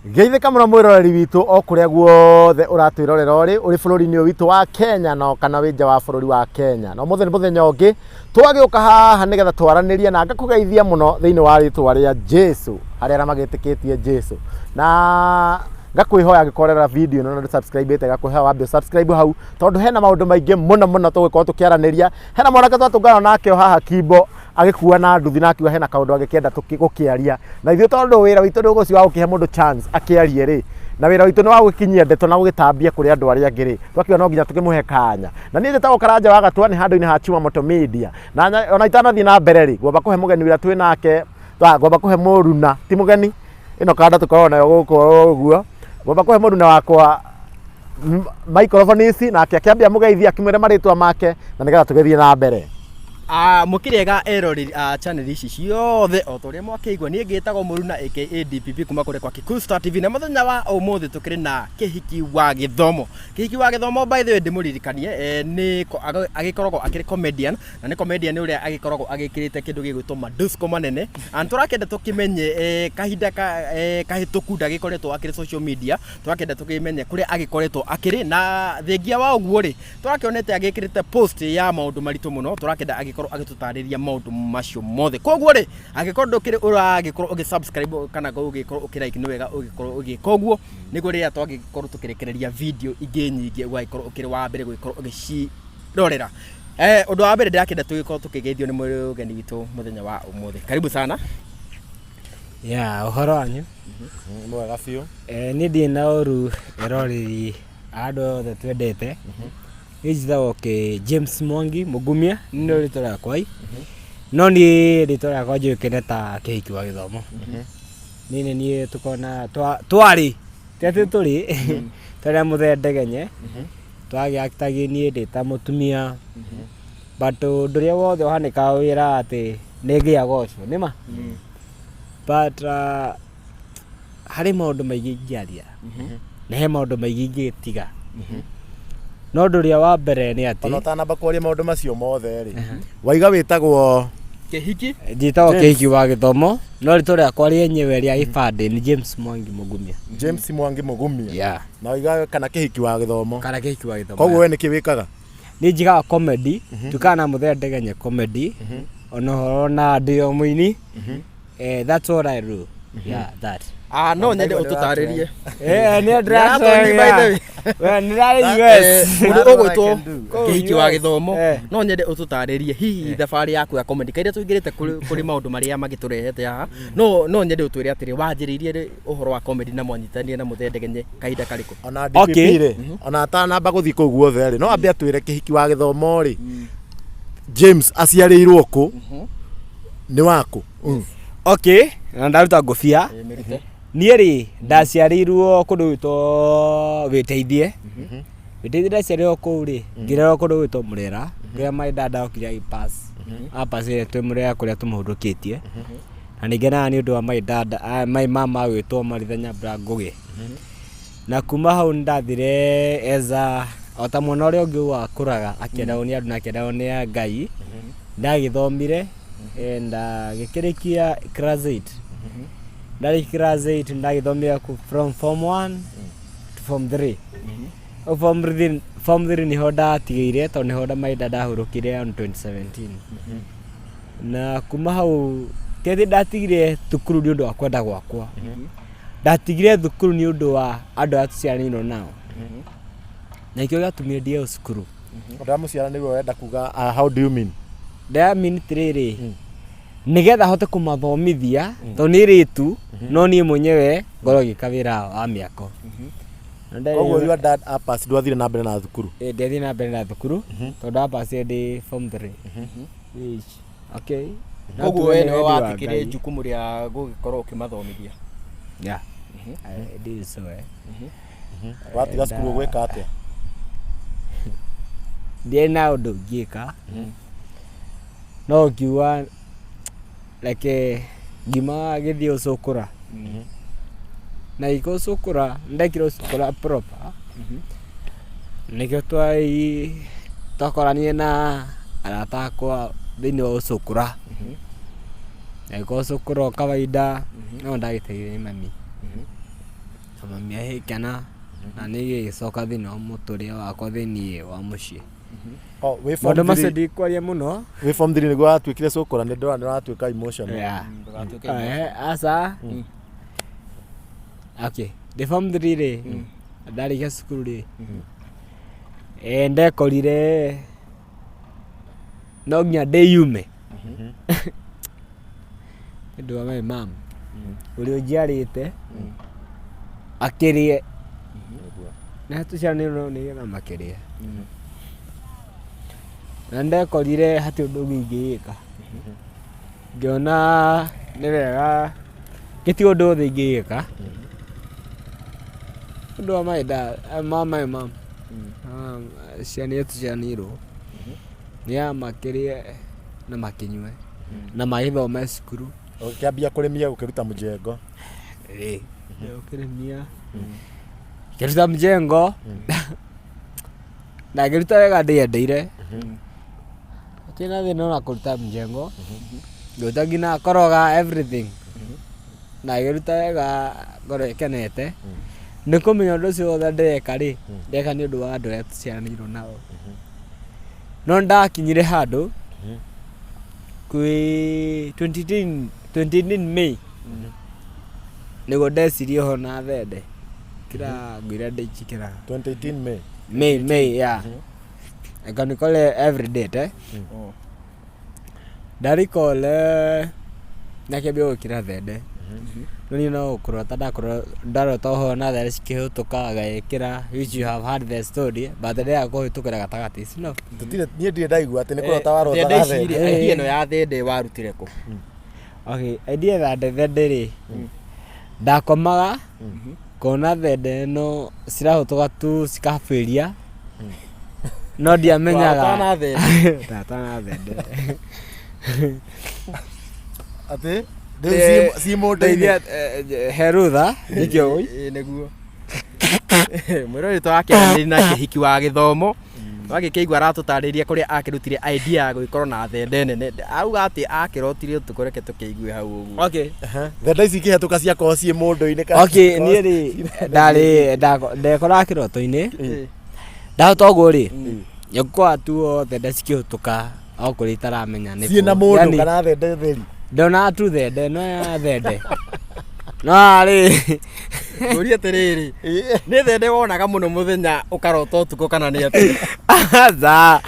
Geithĩka mũno mwĩroreri witũ o kũrĩa guothe ũratwĩrorera ũrĩ ũrĩ bũrũri-inĩ ũyũ witũ wa Kenya na kana wĩ nja wa bũrũri wa Kenya. Na ũmũthĩ nĩ mũthenya ũngĩ twagĩũka haha nĩgetha twaranĩrie na ngakũgeithia mũno thĩinĩ wa rĩtwa rĩa Jesu harĩa arĩa magĩtĩkĩtie Jesu. Na ngakwĩhoya angĩkorwo ũrerora video ĩno na ndũ subscribe ĩte ngakũhoya wambe subscribe hau tondũ hena maũndũ maingĩ mũno mũno tũgũkorwo tũkĩaranĩria. Hena mwanake twatũngana nake o haha Kimbo agĩkua na nduthi na akiuga hena kaũndũ angĩkĩenda gũkĩaria na ithuĩ tondũ wĩra witũ nĩ ũcio wa gũkĩhe mũndũ chance akĩarie rĩ na wĩra witũ nĩ wa gũkinyia ndeto na gũgĩtambia kũrĩ andũ arĩa angĩ rĩ twakiuga no nginya tũkĩmũhe kanya na niĩ njĩtagwo Karanja wa Gatua nĩ handũ-inĩ ha Chuma Moto Media na ona itanathiĩ na mbere rĩ ngwamba kũhe mũgeni ũrĩa twĩ nake ngwamba kũhe mũruna ti mũgeni ĩno kanda tũkoragwo nayo gũkũ ũguo ngwamba kũhe mũruna wakwa microphone ici nake akĩambia mũgeithie akĩmwĩre marĩtwa make na nĩgetha tũgĩthiĩ na mbere. Ah, mũkĩrĩega eroreri a channel ici ciothe o ta ũrĩa mwakĩigua niĩ ngĩtagwo Mũruna aka DPP kuma kũrĩa kwa Kikuyu Star TV na mũthenya wa ũmũthĩ tũkĩrĩ na kĩhiki wa gĩthomo. Kĩhiki wa gĩthomo by the way ndĩmũririkanie eh, nĩ agĩkoragwo akĩrĩ comedian na nĩ comedian ũrĩa agĩkoragwo agĩkĩrĩte kĩndũ gĩgwĩtwo madusco manene na tũrakĩenda tũkĩmenye eh, kahinda ka, eh, kahĩtũku ndagĩkoretwo akĩrĩ social media Tũrakĩenda tũkĩmenye kũrĩa agĩkoretwo akĩrĩ na thengia wa ũguo rĩ, tũrakĩonete agĩkĩrĩte post ya maũndũ maritũ mũno, tũrakĩenda agĩkorwo agĩtũtarĩria maũndũ macio mothe. Koguo rĩ, angĩkorwo ndũkĩrĩ ũragĩkorwo ũgĩ subscribe kana ũgĩkorwo ũkĩ like nĩ wega ũgĩkorwo ũgĩka ũguo, nĩguo rĩrĩa twagĩkorwo tũkĩrekereria video ingĩ nyingĩ ũgagĩkorwo ũkĩrĩ wa mbere gũgĩkorwo ũgĩcirorera. Eh, ũndũ wa mbere ndĩrakĩenda tũgĩkorwo tũkĩgeithio nĩ mũgeni witũ mũthenya wa ũmũthĩ. Karibu sana. Yeah, ũhoro wanyu? Mwega biũ. Eh, niĩ ndirĩ na ũru eroreri a andũ othe twendete. Niĩ njĩtagwo kĩ James Mwangi Mũngumia, nĩ rĩo rĩtwa rĩakwa ĩ. No niĩ rĩtwa rĩakwa njũĩkaine ta Kĩhiki wa Gĩthomo. Niĩ nĩ niĩ tũkona twarĩ, ti atĩ tũrĩ, twarĩ na Mũthee Ndegenye, twagĩactagi niĩ ndĩ ta mũtumia, but ũndũ ũrĩa wothe ũhanĩkaga wĩra atĩ nĩ ngĩaga ũcio, nĩ ma? But harĩ maũndũ maingĩ ingĩaria na he maũndũ maingĩ ingĩtiga no ũndũ ũrĩa wa mbere nĩ atĩ Ona ũtanamba kwaria maũndũ macio mothe rĩ, waiga wĩtagwo Kĩhiki njĩtagwo Kĩhiki wa Gĩthomo no rĩtwa rĩakwa rĩenyewe rĩa gĩbandĩ nĩ James Mwangi Mũgumia. James Mwangi Mũgumia. Yeah. Na waiga kana Kĩhiki wa Gĩthomo. Kana Kĩhiki wa Gĩthomo. Koguo we nĩkĩ wĩkaga? Niĩ njikaga comedy, ndukaga na Mũthee Ndegenye comedy, ona ũhoro na ndĩ o mũini. Eh, that's what I do. Yeah, that. Ah, no nyende ũtũtarĩrie. Eh, nĩ Nĩaratwengi, by the way. We, nĩ ndĩrarĩ Eh, US. mũndũ That's what I ũgwĩtwo can do. kĩhiki wa gĩthomo Eh. no nyende ũtũtarĩrie hihi thabarĩ yaku ya comedy kaira tũingĩrĩte kũrĩ maũndũ marĩa magĩtũrehete haha no nyende ũtwĩre atĩrĩ wanjĩrĩirie rĩ ũhoro wa comedy na mwanyitanire na Mũthee Ndegenye kahinda karĩkũ? Ona DPP rĩ, ona atanamba gũthiĩ kũu guothe rĩ, no ambe atwĩre kĩhiki wa gĩthomo rĩ, James aciarĩirwo kũ? Nĩ wakũ? Okay, na ndaruta ngũbia. Niĩ rĩ, ndaciarĩirwo kũndũ gwĩtwo Wĩteithie. Wĩteithie ndaciarĩirwo kũu rĩ, ngĩrerwo kũndũ gwĩtwo Mũrera, kũrĩa my dad okire agĩ pass. Apacire twĩ Mũrera kũrĩa tũmũhurũkĩtie. Na nĩ ngenaga nĩ ũndũ wa my dad, my mama agwĩtwo Maritha Nyambura Ngũgĩ. Na kuma hau nĩ ndathire eza o ta mwana ũrĩa ũngĩ wakũraga akĩendagwo nĩ andũ na akĩendagwo nĩ Ngai. Ndagĩthomire and ngĩkĩrĩkia class 8. Ndarĩkia class 8 ndagĩthomire from form 1 to form 3. Rĩu form 3 form 3 nĩho ndatigĩire tondũ nĩho my dad ahurũkire on 2017. Na kuma hau ti atĩ ndatigire thukuru nĩ ũndũ wa kwenda gwakwa. Ndatigire thukuru nĩ ũndũ wa andũ arĩa tũciaranĩirwo nao. Na nĩkĩo gĩatũmire ndige cukuru. Andũ arĩa mũciaranĩirwo ũrenda kuga how do you mean? Ndĩra mean atĩrĩrĩ, nĩgetha hote kũmathomithia, tondũ nĩ airĩtu, no niĩ mwenyewe ngorwo ngĩka wĩra wa mĩako. Na ndarĩ- Koguo your dad apass ndwathire na mbere na thukuru? Ĩĩ, ndiathire na mbere na thukuru, tondũ ndapacire ndĩ form 3. Which, okay. No Koguo tuge we nĩ nĩwe wendi wa watĩkĩre Ngai. jukumu rĩa gũgĩkorwo ũkĩmathomithia. Yeah. I did so, eh. Watiga cukuru ũgwĩka atĩa? Ndiarĩ na ũndũ ingĩka no ngiuga reke ngiuma gĩthiĩ ũcũkũra na gĩka ũcũkũra ndekire ũcũkũra proper nĩkĩo twakoranire na arata akwa thĩinĩ wa ũcũkũra na gĩka ũcũkũra o kawaida no ndagĩteithire nĩ mami. Na mami agĩkena na niĩ gĩgĩcoka thĩinĩ wa mũtũrĩre wakwa thĩinĩ wa mũciĩ. Oh, wĩ form Maũndũ macio 3 ndikwaria mũno. Wĩ form 3 nĩguo watuĩkire cũkũra, nĩ ndĩrona nĩ ũratuĩka emotional. Yeah. Ndũgatuĩke. Aca. Okay, ndĩ form 3 rĩ, ndarĩkia cukuru rĩ, ndekorire no nginya ndĩyume nĩ ũndũ wa my mom ũrĩa ũnjiarĩte akĩrĩe na tũciaranĩirwo nĩgetha makĩrĩe, na ndekorire hatirĩ ũndũ ũngĩ ingĩgĩka, ngĩona nĩ wega gĩtirĩ ũndũ wothe ingĩgĩka nĩ ũndũ wa my dad, my mom, ciana iria tũciaranĩirwo nĩgetha makĩrĩe na makĩnyue na magĩthome cukuru. Ũkĩambia kũrĩmia gũkĩruta mjengo. Ĩĩ, ũkĩrĩmia ngĩruta mjengo na ngĩruta wega ndĩyendeire, hatirĩ na thĩna ona kũruta mjengo, ngĩruta nginya koroga everything na ngĩruta wega ngoro ĩkenete nĩ kũmenya ũndũ ũcio wothe ndĩreka rĩ, ndĩreka nĩ ũndũ wa andũ arĩa tũciaranĩirwo nao. No nĩndakinyire handũ kwĩ 2018 2018 May nĩguo ndecirie ũhoro na thende kĩra nguo iria ndĩnjĩkĩraga. 2018 May. May, yeah. I can recall every date, eh? Nda recall nakĩambia gwĩkĩra thende, no niĩ no kũrota ndakorwo ndarota ũhoro na thende cikĩhĩtũka ngagĩkĩra, which you have heard the story, but ndĩrenda kũhĩtũkĩra gatagatĩ no. Tũtirĩ, niĩ ndirĩ ndaigua atĩ nĩ kũrota warotaga Thende ici rĩ, thende. idea ĩno ya thende warutire kũ? Okay, idea ya thende rĩ, ndakomaga ngona thende ĩno cirahĩtũka tu cikabĩria, no ndiamenyaga. Warotaga na thende? Ndarotaga na thende. Atĩ rĩu ciĩ mũndũ-inĩ. Ndeithia, he rũtha nĩkĩo ũĩ. Ĩĩ nĩguo. Mwĩroreri tũrakĩaranĩria na Kĩhiki wa Gĩthomo, wagĩkĩigua aratũtarĩria kũrĩa akĩrutire idea ya gũgĩkorwo na thende nene, auga atĩ akĩrotire ũtukũ, reke tũkĩigue hau ũguo. Okay. Thenda ici ikĩhetũka ciakorwo ciĩ mũndũ-inĩ kana Okay, ciakorwo niĩ rĩ ndarĩ ndekoraga kĩroto-inĩ ndahota ũguo rĩ, nĩngũkora tu o thende cikĩhĩtũka o kũrĩa itaramenya nĩ ciĩ na kũ. mũndũ Yani, kana thende theri. Ndonaga tu thende no ya thende no rĩ. Ngũrie atĩrĩrĩ, nĩ thende wonaga mũno mũthenya ũkarota ũtukũ kana nĩ atĩa? Aca,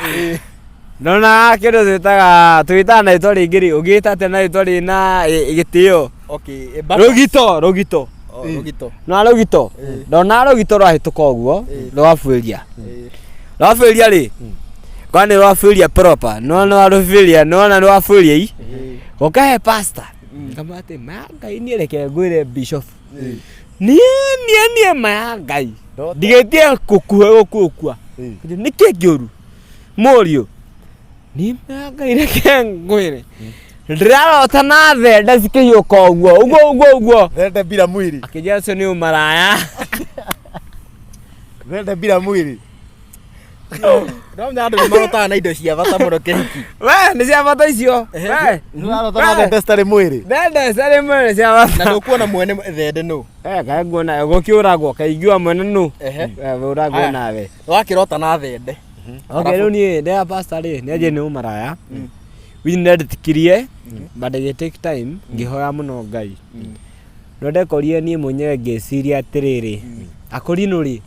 ndonaga kĩndũ twĩtaga twĩtaga na rĩtwa rĩngĩ rĩ, ũngĩgĩta atĩa na rĩtwa rĩna gĩtĩo? Okay, Rũgito, rũgito. Oh, rũgito. Na rũgito, ndonaga rũgito rwahĩtũka ũguo rwabuĩria rwabuĩria rĩ, kwa nĩ rwabuĩria proper, no nĩ warũbuĩria, nĩwona rwabuĩria i ũkahe pastor ngamwĩra atĩ ma Ngai, niĩ reke ngwĩre bishop, niĩ niĩ niĩ ma ya Ngai Ndota. ndigĩtie gũkuhe gũkua nĩkĩ kĩũru mũriũ, niĩ ma ya Ngai reke ngwĩre ndĩrarota na thende cikĩhiũka ũguo ũguo ũguo ũguo. Thende bila mwili. Akĩnjĩra ũcio nĩ ũmaraya. Thende bila mwili. No menya andũ nĩ marotaga na indo cia bata mũno, Kĩhiki. We nĩ cia bata icio we. Nĩũrarota na thende citarĩ mwĩrĩ. Thende ciarĩ mwĩrĩ cia bata. Na ndũkuona mwene thende nũ? Eh, kaĩ nguona gũkĩũragwo kaigua mwene nũ. Eh, ũragwo Aya. nawe. Wakĩrota na thende. Okay, rĩu niĩ ndĩra pastor rĩ, nĩ anjĩrire nĩ ũmaraya. Wi nĩndetĩkirie, but ĩgĩ take time ngĩhoya mũno Ngai. No ndekorire niĩ mwenyewe ngĩciria atĩrĩrĩ, akũrinũ rĩ,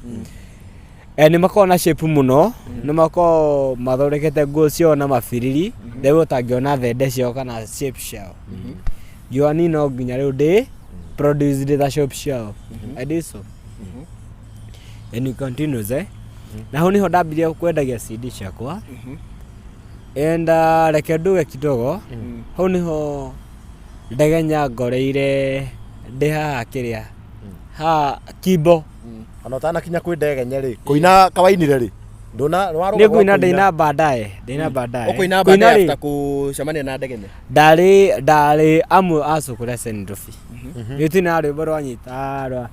nĩ makoragwo na shape mũno, nĩ makoragwo mathondekete nguo ciao na mabiriri, rĩu ũtangĩona thende ciao kana shape ciao. Ngiuga niĩ no nginya rĩu ndĩ produce ndĩ ta shape ciao. I did so. And it continues, eh? Na hau niho ndambirie kwendagia CD ciakwa. And reke nduge kidogo, hau niho Ndegenya ngoreire ndĩ haha kĩrĩa haha Kimbo. Ona ũtanakinya kwĩ Ndegenye rĩ, kũina kawainire rĩ? Ndũna nĩwarũga Nĩ gwa ngũina kũina? ndĩina baadaye, ndĩina baadaye. Ũkũina Kũina baadaye rĩ, after kũcemania na Ndegenye. Ndarĩ amwe a cũkũ Sendofi. Nĩ tũinaga rwĩmbo rwa nyita rwa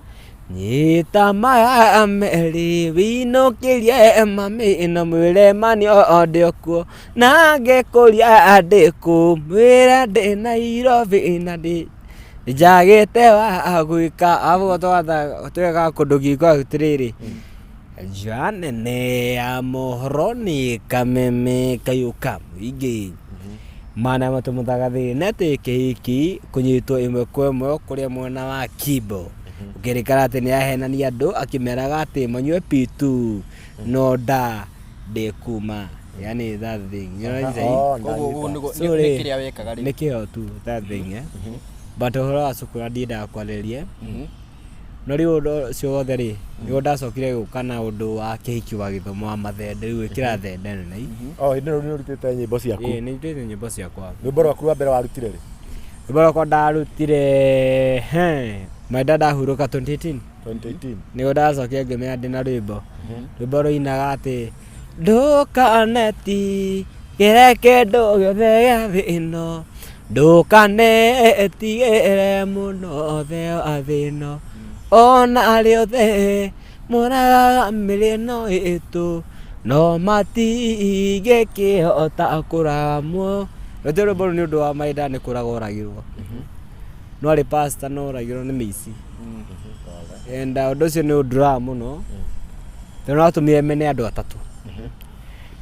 nyita maya merĩ winũkĩrie mami na mwĩre mani o ndĩ o kuo na ngĩkũria ndĩ kũ mwĩre ndĩ Nairobi na ndĩ Njagĩte wa gwĩka abugo tweka kũndũ gĩkwa atĩrĩrĩ nja nene ya mohoro nĩ kameme kayũ ka mũingĩ mana matũmũthagathĩ atĩ kĩhiki kũnyitwo ĩmwe kwa ĩmwe kũrĩa mwena wa Kimbo ũkĩrĩkana atĩ nĩ ahenania andũ akĩmeraga atĩ manyue P2 no nda ndĩkuma, yani that thing, you know what I'm saying? Oh, Koguo ũguo ndanyita. nĩguo- So nĩ rĩ, kĩrĩa wekaga rĩu. nĩ kĩo tu that thing, eh? But ũhoro wa cukuru ndiendaga kwarĩrĩria, no rĩu ũndũ ũcio wothe rĩ, nĩguo ndacokire gũka na ũndũ wa kĩhiki wa gĩthomo wa mathende, rĩu ĩkĩra thende nene. Oh, hĩndĩ ĩyo nĩ ũrutĩte nyĩmbo ciaku? Ĩĩ, nĩ ndutĩte nyĩmbo ciakwa. Rwĩmbo rwaku rwa mbere warutire rĩ? Rwĩmbo rwakwa ndarutire he maenda ndahurũka 2018. 2018. Nĩguo ndacokire ngĩmenya ndĩna rwĩmbo, rwĩmbo rũinaga atĩ ndũkanetigĩre kĩndũ gĩothe gĩa thĩ ĩno, ndũkanetigĩre mũno thĩ wa thĩ ĩno, ona rĩothe mũragaga mĩrĩ ĩno ĩtũ no matingĩkĩhota kũraga muoyo. Rwĩmbo rũrũ nĩ ũndũ wa mahinda nĩ kũraga oragirwo, no arĩ pastor no oragirwo nĩ mĩici, and ũndũ ũcio nĩ ũnduraga mũno tondũ no watũmire mene andũ atatũ,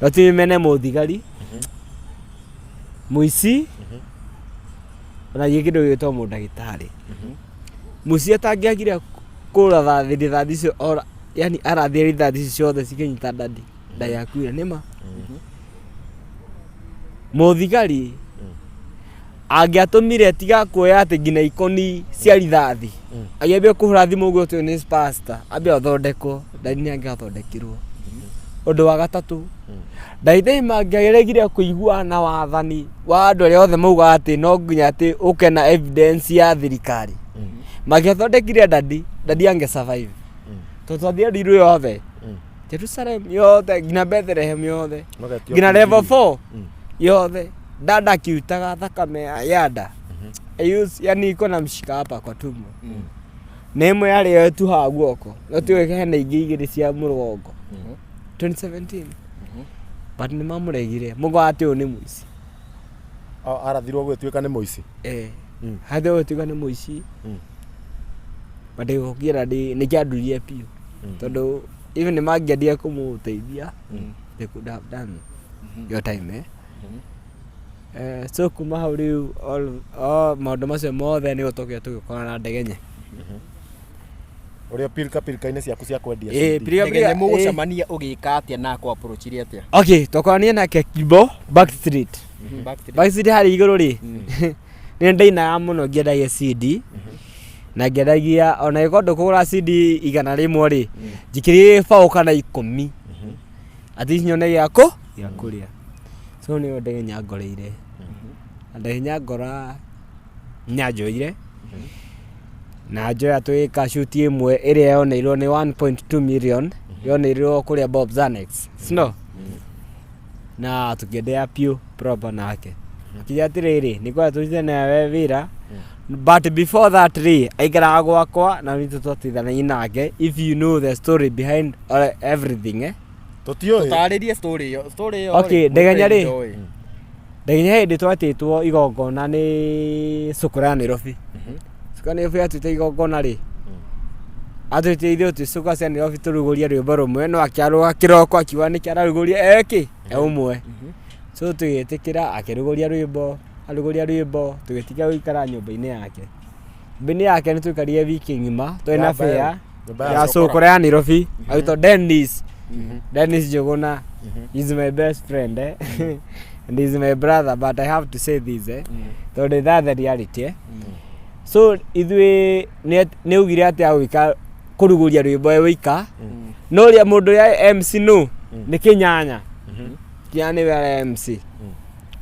no watũmire mene mũthigari, mũici, ona ningĩ kĩndũ gĩgwĩtwo mũndagĩtarĩ. Mũici atangĩagire kũratha rithathi icio ora, yani arathire rithathi icio ciothe cikĩnyita ndadi ndayakuire nĩma. Mũthigari angĩatũmire tiga kuoya atĩ nginya ikoni cia rithathi, agĩambia kũhũra thimũ ũguo ũcio nĩ pastor ambia athondekwo, ndadi nĩ angĩathondekirwo. Ũndũ wa gatatũ, ndagĩtarĩ mangĩaregire kũiguana na wathani wa andũ arĩa othe maugaga atĩ no nginya atĩ ũke na evidence ya thirikari, mangĩathondekire ndadi, ndadi angĩ survive, tondũ twathire Ruiru yothe, Jerusalem yothe, nginya Bethlehem yothe, Magetio nginya level kũingĩria. 4 yothe, dada akiutaga thakame ya nda. Yani iko na mshika hapa kwa tumbo na ĩmwe yarĩ yo ĩtuhaga guoko, no tiwe hena ingĩ igĩrĩ cia mũgongo 2017, but nĩ mamũregire mũgo atĩ ũyũ nĩ mũici. Oh, arathirwo gũgĩtuĩka nĩ mũici. Eh, hathe ũyũ nĩ mũici. But gũkĩra nĩ kĩandurie biũ tondũ even nĩ mangĩendire kũmũteithia, they could have done your time, eh? Eh, so kuma hau rĩu all maũndũ macio mothe nĩ gũtokire tũgĩkorana na Ndegenye. Ũrĩa pirika pirika-inĩ ciaku cia kwendia Ĩĩ, CD. pirika- Ndegenye ĩĩ. mũgũcemania ũgĩka atĩa na akũ approachire atĩa? Okay, twakorania nake Kimbo Backstreet. Backstreet. Backstreet harĩa igũrũ rĩ, nĩ ndainaga mũno ngĩendagia CD na ngĩendagia ona ĩkorwo ndũkũgũra CD 100 rĩ, njikĩrire 10 kana 10 at least nyone gĩa kũ gĩa kũrĩa. So nĩyo Ndegenya ngoreire na Ndegenya ngora nyanjoire na njoya tũgĩka shoot ĩmwe ĩrĩa yoneirwo nĩ 1.2 million, yoneirwo kũrĩa Bob's Annex sino na tũkĩendea piũ proper nake akiuga atĩrĩrĩ nĩ kwenda tũrute nawe wĩra, but before that rĩ, aikaraga gwakwa na nitũ twateithanagia nake, if you know the story behind all, everything, eh? Tũtiũĩ. Tũtarĩrie story ĩyo, story ĩyo. Okay, Rĩ, Ndegenya rĩ. ndoĩ. Ndegenya hĩndĩ twatĩtwo igongona nĩ cukuru ya Nairobi. Cukuru ya Nairobi yatwĩte igongona rĩ, atwĩte ithuĩ twĩ cukuru cia Nairobi tũrugũrie rwĩmbo rũmwe, no akĩarũga kĩroko akiuga nĩkĩ ararugũria eki e ũmwe. So tũgĩtĩkĩra, akĩrugũria rwĩmbo, arugũria rwĩmbo tũgĩtiga gũikara nyũmba-inĩ yake. Nyũmba-inĩ yake nĩ twaikarire wiki ng'ima tũrĩ na Nyũmba ĩyo? bĩa Nyũmba ya ya cukuru ya Nairobi agĩtwo Dennis, Dennis Njuguna. He's my best friend, eh? And he's my brother, but I have to say this, eh? Tondũ that's the reality, eh? So ithuĩ nĩ augire atĩ agwĩka kũrugũria rwĩmbo e wĩika, no ũrĩa mũndũ ũrĩa MC no nĩ Kĩnyanya. Kĩnyanya nĩwe arĩa MC.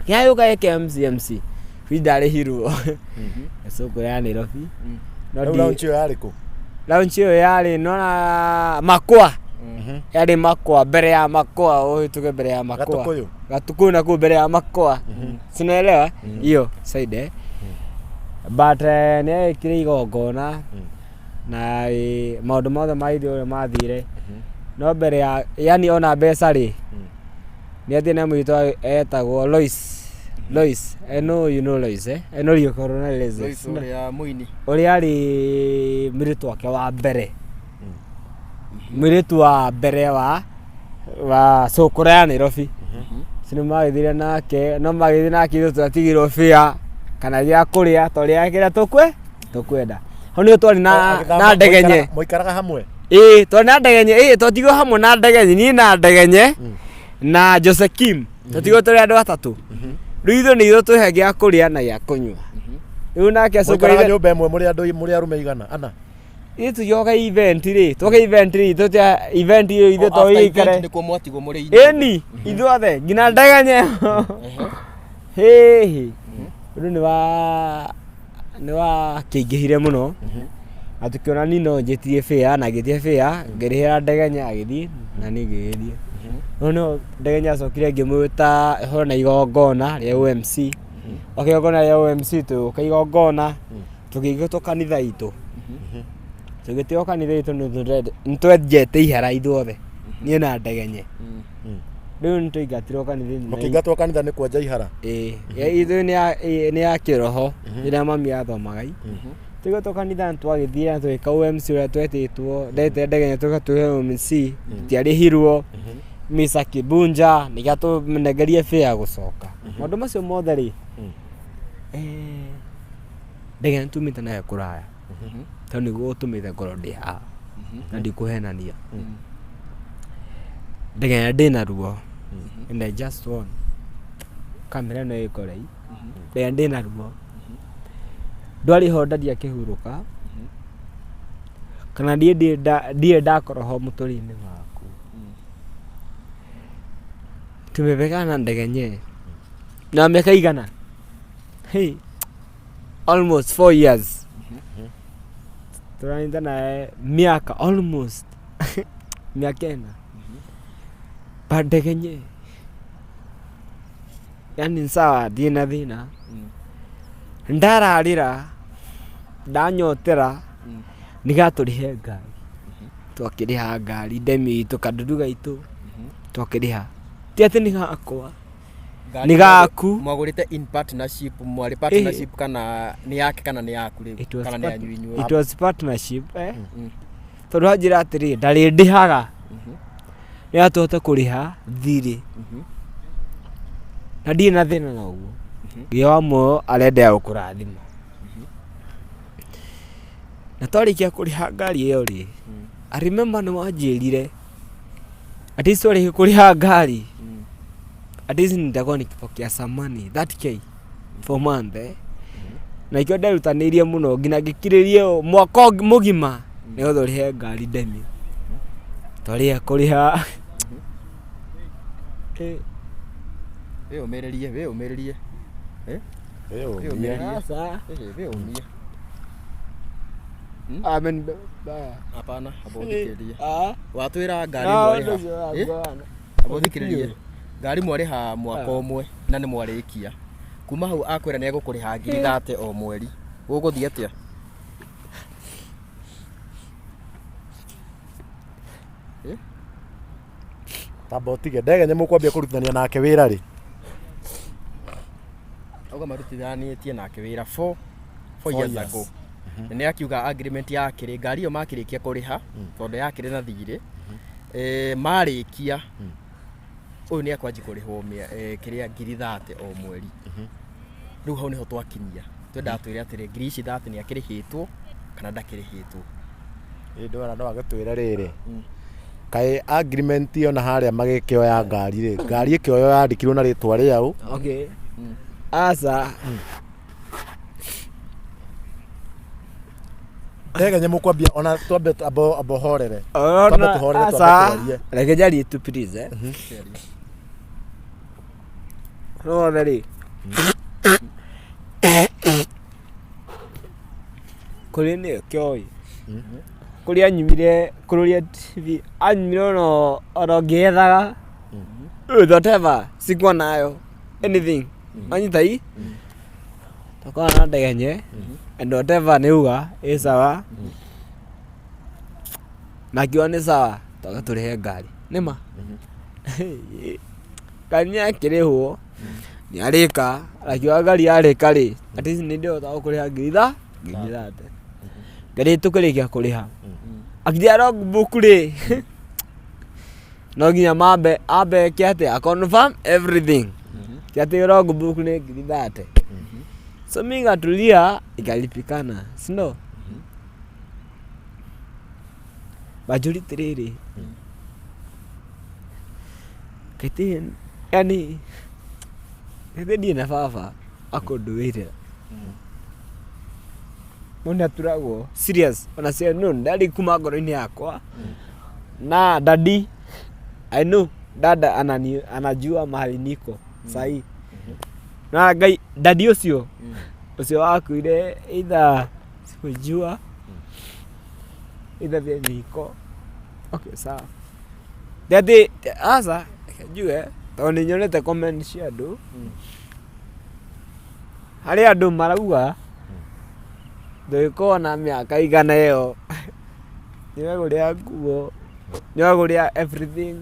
Kĩnyanya yũka eke MC MC wi ndarĩhirwo cukuru ya Nairobi no Rĩu launch ĩyo yarĩ kũ? Launch ĩyo yarĩ nona makwa, yarĩ makwa, mbere ya makwa, ũhĩtũke mbere ya makwa. Gatũkũyũ? Gatukuyu na kũu mbere ya makwa, sinaelewa hiyo side, eh? But nĩ ekire igongona na maũndũ mothe ma ithuĩ ũrĩa mathire, no mbere ya yani ona mbeca rĩ, nĩ athiĩ na mũirĩtu etagwo Lois. Lois, I know you know Lois, eh? I know you corona Lois. Lois ũrĩa mũini. Ũrĩa arĩ mũirĩtu wake wa mbere. Mũirĩtu wa mbere wa cũkũra ya Nairobi. Ũcio nĩ magĩthire nake, no magĩthiĩ nake ithuĩ twatigirwo bĩa kana gĩa kũrĩa twarĩaga kĩrĩa tũkwenda. Hau nĩho twarĩ na ndegenye. Mũikaraga hamwe? Ĩĩ, twarĩ na ndegenye, ĩĩ twatigirwo hamwe na ndegenye, niĩ na ndegenye na Jose Kim. Twatigirwo tũrĩ andũ atatũ. Rĩu ithuĩ nĩ ithuĩ twĩhe gĩa kũrĩa na gĩa kũnyua. Rĩu nake Mũikaraga acũngĩrĩire nyũmba ĩmwe mũrĩ andũ mũrĩ arũme igana ana? Ithuĩ tũgĩoka event rĩ, twoka event rĩ, ithuĩ event ĩyo ithuĩ O, after event tũgĩikare. nĩkuo mwatigwo mũrĩ inyuothe. Ĩni, ithuothe nginya ndegenye. Hĩhĩ. Ũndũ nĩ wa nĩ wa kĩingĩhire mũno. Na tũkĩona niĩ no njĩtie fare na ngĩtia fare, ngĩrĩhĩra ndegenye agĩthiĩ na niĩ ngĩgĩthiĩ. No no ndegenye acokire ngĩmwĩta ĩhoro na igongona rĩa OMC. Oka igongona rĩa OMC tũgĩũka igongona tũkĩingatwo kanitha itũ. Tũgĩtĩo kanitha itũ nĩ twenjete ihara ithuothe niĩ na ndegenye. Rĩu nĩ twaingatirwo kanitha-inĩ. Mũkĩingatwo kanitha nĩ kwenja ihara? Ĩĩ, ithuĩ nĩ ya kĩroho rĩrĩa mami athomaga. Tũingatwo kanitha nĩ twagĩthire na tũgĩka OMC ũrĩa twetĩtwo, ndete ndegenye tũka twĩhe OMC, tũtiarĩhirwo. Misa Kibunja nĩkĩo tũnengerie fare ya gũcoka. Maũndũ macio mothe rĩ, ndegenye tumĩte nayo kũraya. Tondũ nĩguo ũtũmĩte ngorwo ndĩ haha na ndikũhenania. Ndegenye ndĩna ruo and I just want kamera ĩno ĩkore ndegenye ndĩna ruo. Ndwarĩ ho ndathi akĩhurũka kana niĩ ndirĩ ndakorwo ho mũtũrĩre-inĩ waku. Tumebebana na ndegenye na mĩaka igana? Hey, almost 4 years. Tũranyita naye mĩaka almost mĩaka ĩna. But ndegenye yani sawa ndirĩ na thĩna. Ndararĩra ndanyotera nĩgetha tũrĩhe ngari. Twakĩrĩha ngari ndemi itũ kandudu gaitũ twakĩrĩha. Ti atĩ nĩ gakwa nĩ gaku. Mwagũrĩte in partnership, mwarĩ partnership kana nĩ yake kana nĩ yaku rĩu kana nĩ yanyu inyuothe? It was partnership, eh? Tondũ anjĩra atĩrĩ ndarĩndĩhaga nĩgetha tũhote kũrĩha thirĩ. Na ndirĩ na thĩna na ũguo. Ngai wa muoyo arendea gũkũrathima. Na twarĩkia kũrĩha ngari ĩyo rĩ, I remember nĩ wanjĩrire at least twarĩkia kũrĩha ngari at least nitakuwa nikipokea some money 30K for month, eh? Na ikĩo nderutanĩirie mũno nginya ngĩkirĩrie mwaka mũgima nĩgetha ũrĩhe ngari ndemi. Twarĩkia kũrĩha Wĩyũmĩrĩrie, wĩyũmĩrĩrie. Wĩyũmie. Sasa Wĩyũmie. Amen. Hapana, amba ũthikĩrĩrie. Ah. Watwĩra ngari No, mwarĩha. ndũcio Amba ũthikĩrĩrie. Ngari mwarĩha mwaka ũmwe na nĩ mwarĩkia. Kuma hau akwĩra nĩ egũkũrĩha ngiri 30 o mweri. Gũgũthiĩ atĩa? Tamba ũtige ndegenye mũkwambia kũrutithania nake wĩra rĩ? Auga marutithanĩtie nake wĩra 4 Four years years. ago. Na nĩ akiuga agreement yakĩrĩ ngari ĩyo makĩrĩkia kũrĩha tondũ yakĩrĩ na thirĩ, marĩkia ũyũ nĩ akwanji kũrĩhwo kĩrĩa ngiri 30 o mweri. Rĩu hau nĩho twakinyia. Twendaga twĩre atĩrĩ ngiri ici 30 nĩ akĩrĩhĩtwo kana ndakĩrĩhĩtwo. Ĩ ndona no agĩtwĩre rĩrĩ, kaĩ agreement ĩyo na harĩa magĩkĩoya ngari rĩ, ngari ĩkĩoywo yandĩkirwo na rĩtwa rĩaũ? Okay. Asa. Ndegenye mũkwambia ona twambe amba ũhorere. Twambe Ona tũhorere twambe asa. twarie. Reke njarie tu please, eh. Rothe rĩ. Kũrĩ nĩ kĩoĩ. Kũrĩa anyumire kũrũria TV anyumire ona ngĩethaga with whatever sikuwa nayo anything wanyita hii tũkorwo na ndegenye and whatever nĩ uga ĩ sawa na akiuga nĩ sawa twaka tũrĩhe ngari nĩma ngari nĩ yakĩrĩhwo. Nĩ arĩka, akiuga ngari yarĩka rĩ, at least nĩ ndĩhota gũkũrĩha ngiri tha, ngiri 30. Ngari tũkĩrĩkia kũrĩha. Akĩnjĩra logbook rĩ, no nginya mambe ambe eke atĩa, a confirm everything. Ti atĩ logbook nĩ ngiri 30. So mi ngatulia ikalipikana, si ndio? Banjũria atĩrĩrĩ, kaĩ yani githĩ ndirĩ na baba akũndũĩrĩra? Mũndũ nĩaturagwo serious ona cia no ndarĩ kuma ngoro-inĩ yakwa na daddy I know dada anani, anajua mahali niko sahii na Ngai daddy ũcio ũcio wakuire either sikujua either vile niko okay sawa Daddy aca njue tondũ nĩ nyonete comment cia andũ harĩ andũ marauga ndũgĩkorwo na mĩaka igana ĩyo nĩwegũrĩra nguo nĩwegũrĩra everything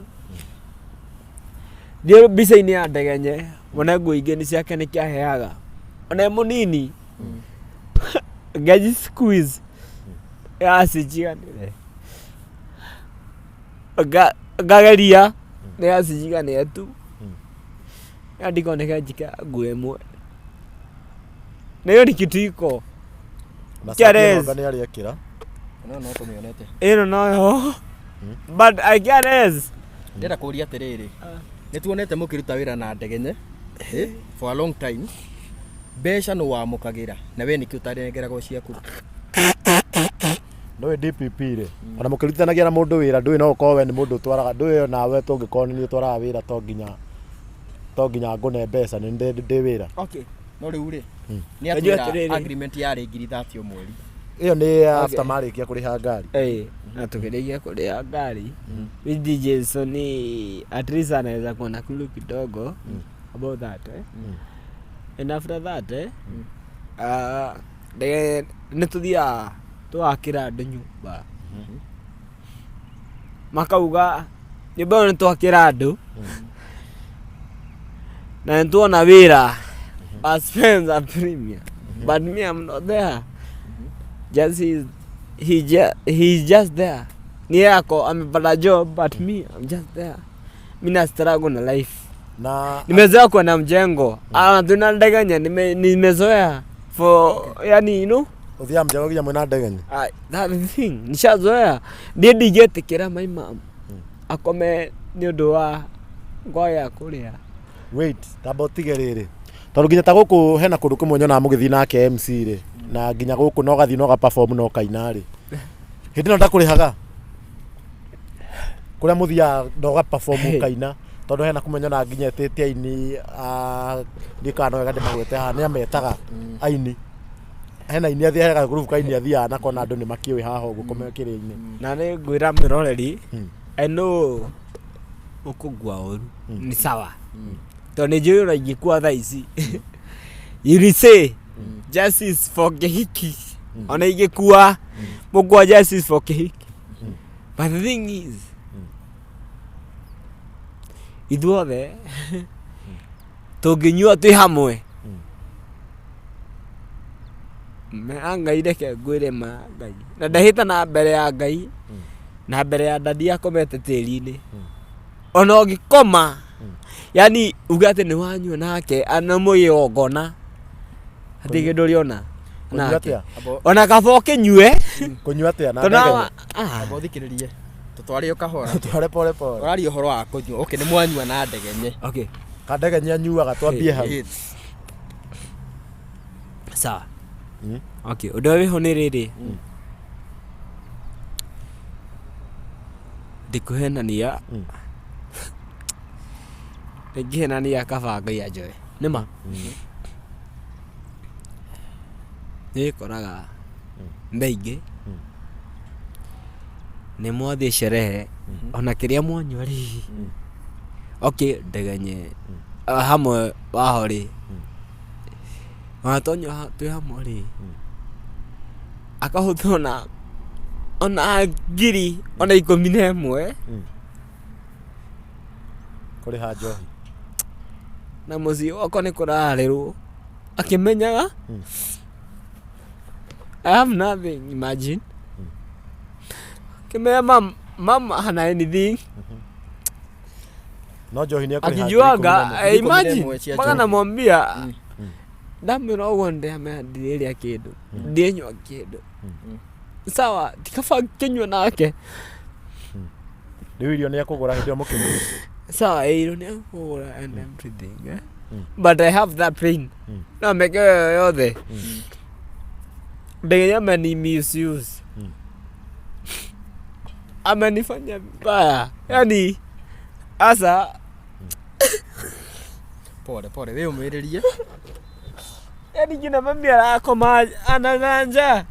thiĩ mbica-inĩ ya Ndegenye wone nguo ingĩ nĩ ciake nĩ kĩaheaga ona e mũnini ngeji squeeze yacijiganĩre ngageria nĩ yacijiganĩre tu ya ndikoneka njika nguo ĩmwe na hiyo ni kitu iko Na Caress. nĩ arĩekĩra. No no tũmĩonete. ĩno noyo but I caress Ndĩrenda kũria atĩrĩrĩ. Nĩ tuonete mũkĩruta wĩra na Ndegenye eh, for a long time. Mbeca nũ wamũkagĩra na we nĩkĩ ũtanengeragwo ciaku? Ndũĩ DPP rĩ, ona mũkĩrutithanagia na mũndũ wĩra ndũĩ no ũkorwo we nĩ mũndũ ũtwaraga ndũĩ onawe tũngĩkorwo nĩ niĩ ũtwaraga wĩra to nginya ngũne mbeca nĩ ndĩ wĩra. Okay. No rĩu rĩ, nĩ Najua atwĩra atĩrĩrĩ. agreement yarĩ ngiri 30 o mweri. Ĩyo nĩ after marĩkia kũrĩha ngari. Eh, na tukĩrĩkia kũrĩha ngari with DJ Sony at least anaweza kuwa na clue kidogo about that eh? And after that eh, nĩ tũthiaga tũgakĩra andũ nyũmba makauga nyũmba ĩyo nĩ twakĩra andũ na nĩ tuona wĩra wa Spencer Premier but me I'm not there just he's just there ni yako amepata job but me I'm just there mi na struggle na life Na nimezoea kuwa na mjengo ah tuna Ndegenya nimezoea for yani you know ũthiaga mjengo nginya mwĩna Ndegenye. Ah, that thing nishazoea niĩ ndingĩtĩkĩra my mom akome nĩ ũndũ wa ngwaya kũrĩa. Wait, tamba ũtige rĩrĩ tondũ nginya ta gũkũ hena kũndũ kũmwe nyonaga mũgĩthiĩ nake MC rĩ na nginya gũkũ no gathiĩ no ga perform no kaina rĩ hĩndĩ ĩno ndakũrĩhaga kũrĩa mũthiaga na ũga perform ũkaina tondũ hena kũmwe nyonaga nginya etĩte aini a ndiũĩ kana no wega ndĩmagwete haha nĩ ametaga aini hena aini athiaga hena group ka aini athiaga nako na andũ nĩ makĩũĩ haha ũguo kĩrĩa-inĩ. Na nĩ ngwĩra mwĩroreri I know ũkũngua ũru nĩ sawa tondũ nĩ njũĩ ona ingĩkua thaa ici you will say justice for Kĩhiki ona ingĩkua mũkua justice for Kĩhiki but the thing is ithuothe tũngĩnyua twĩ hamwe ma Ngai reke ngwĩre ma Ngai na ndahĩta na mbere ya Ngai na mbere ya daddy akomete tĩri-inĩ ona ũngĩkoma yani uge atĩ nĩ wanyua nake na mũgĩgongona hatirĩ kĩndũ ũrĩona Kũnyua nake atĩa? Ona kaba ũkĩnyue Kũnyua atĩa na tondũ Ndegenye? Amba ũthikĩrĩrie tũtware o kahora. Tware pole pole. Ũraria ũhoro wa kũnyua. Okay, nĩ mwanyua na Ndegenye. Okay. Kandegenye anyuaga twambie hau. Yes. Sawa. Okay, ũndũ ũrĩa wĩho nĩ rĩrĩ ndikũhenania ndingĩhenania kaba Ngai anjoe nĩma nĩkoraga thaa ingĩ nĩ mwathiĩ sherehe ona kĩrĩa mwanyua rĩ okay Ndegenye hamwe waho rĩ ona twanyua twĩ hamwe rĩ akahũthĩra ona ngiri ona 11 Kũrĩha njohi. Na mũciĩ gwakwa nĩ kũrarĩrwo akĩmenyaga I have nothing, imagine. Akĩmenya mam, mam hana anything. No njohi nĩ ekũrĩha ngiri ikũmi Akijuaga, na ĩmwe. eh, 11 imagine, cia mpaka njohi. namwambia ndamwĩra ũguo ndĩramera ndirĩrĩa kĩndũ, ndĩnyua kĩndũ. Sawa, tikaba ngĩnyua nake. Rĩu irio nĩ ekũgũra hĩndĩ ĩyo mũkĩnyua. Sawa, irio nĩ ekũgũra and everything, eh? But I have that pain. No meke ĩyo yothe. Ndege ameni misuse. Amenifanya vibaya. Yani asa Pole pole, wĩ ũmĩrĩrie. Yani nginya mami arakoma ana njaa.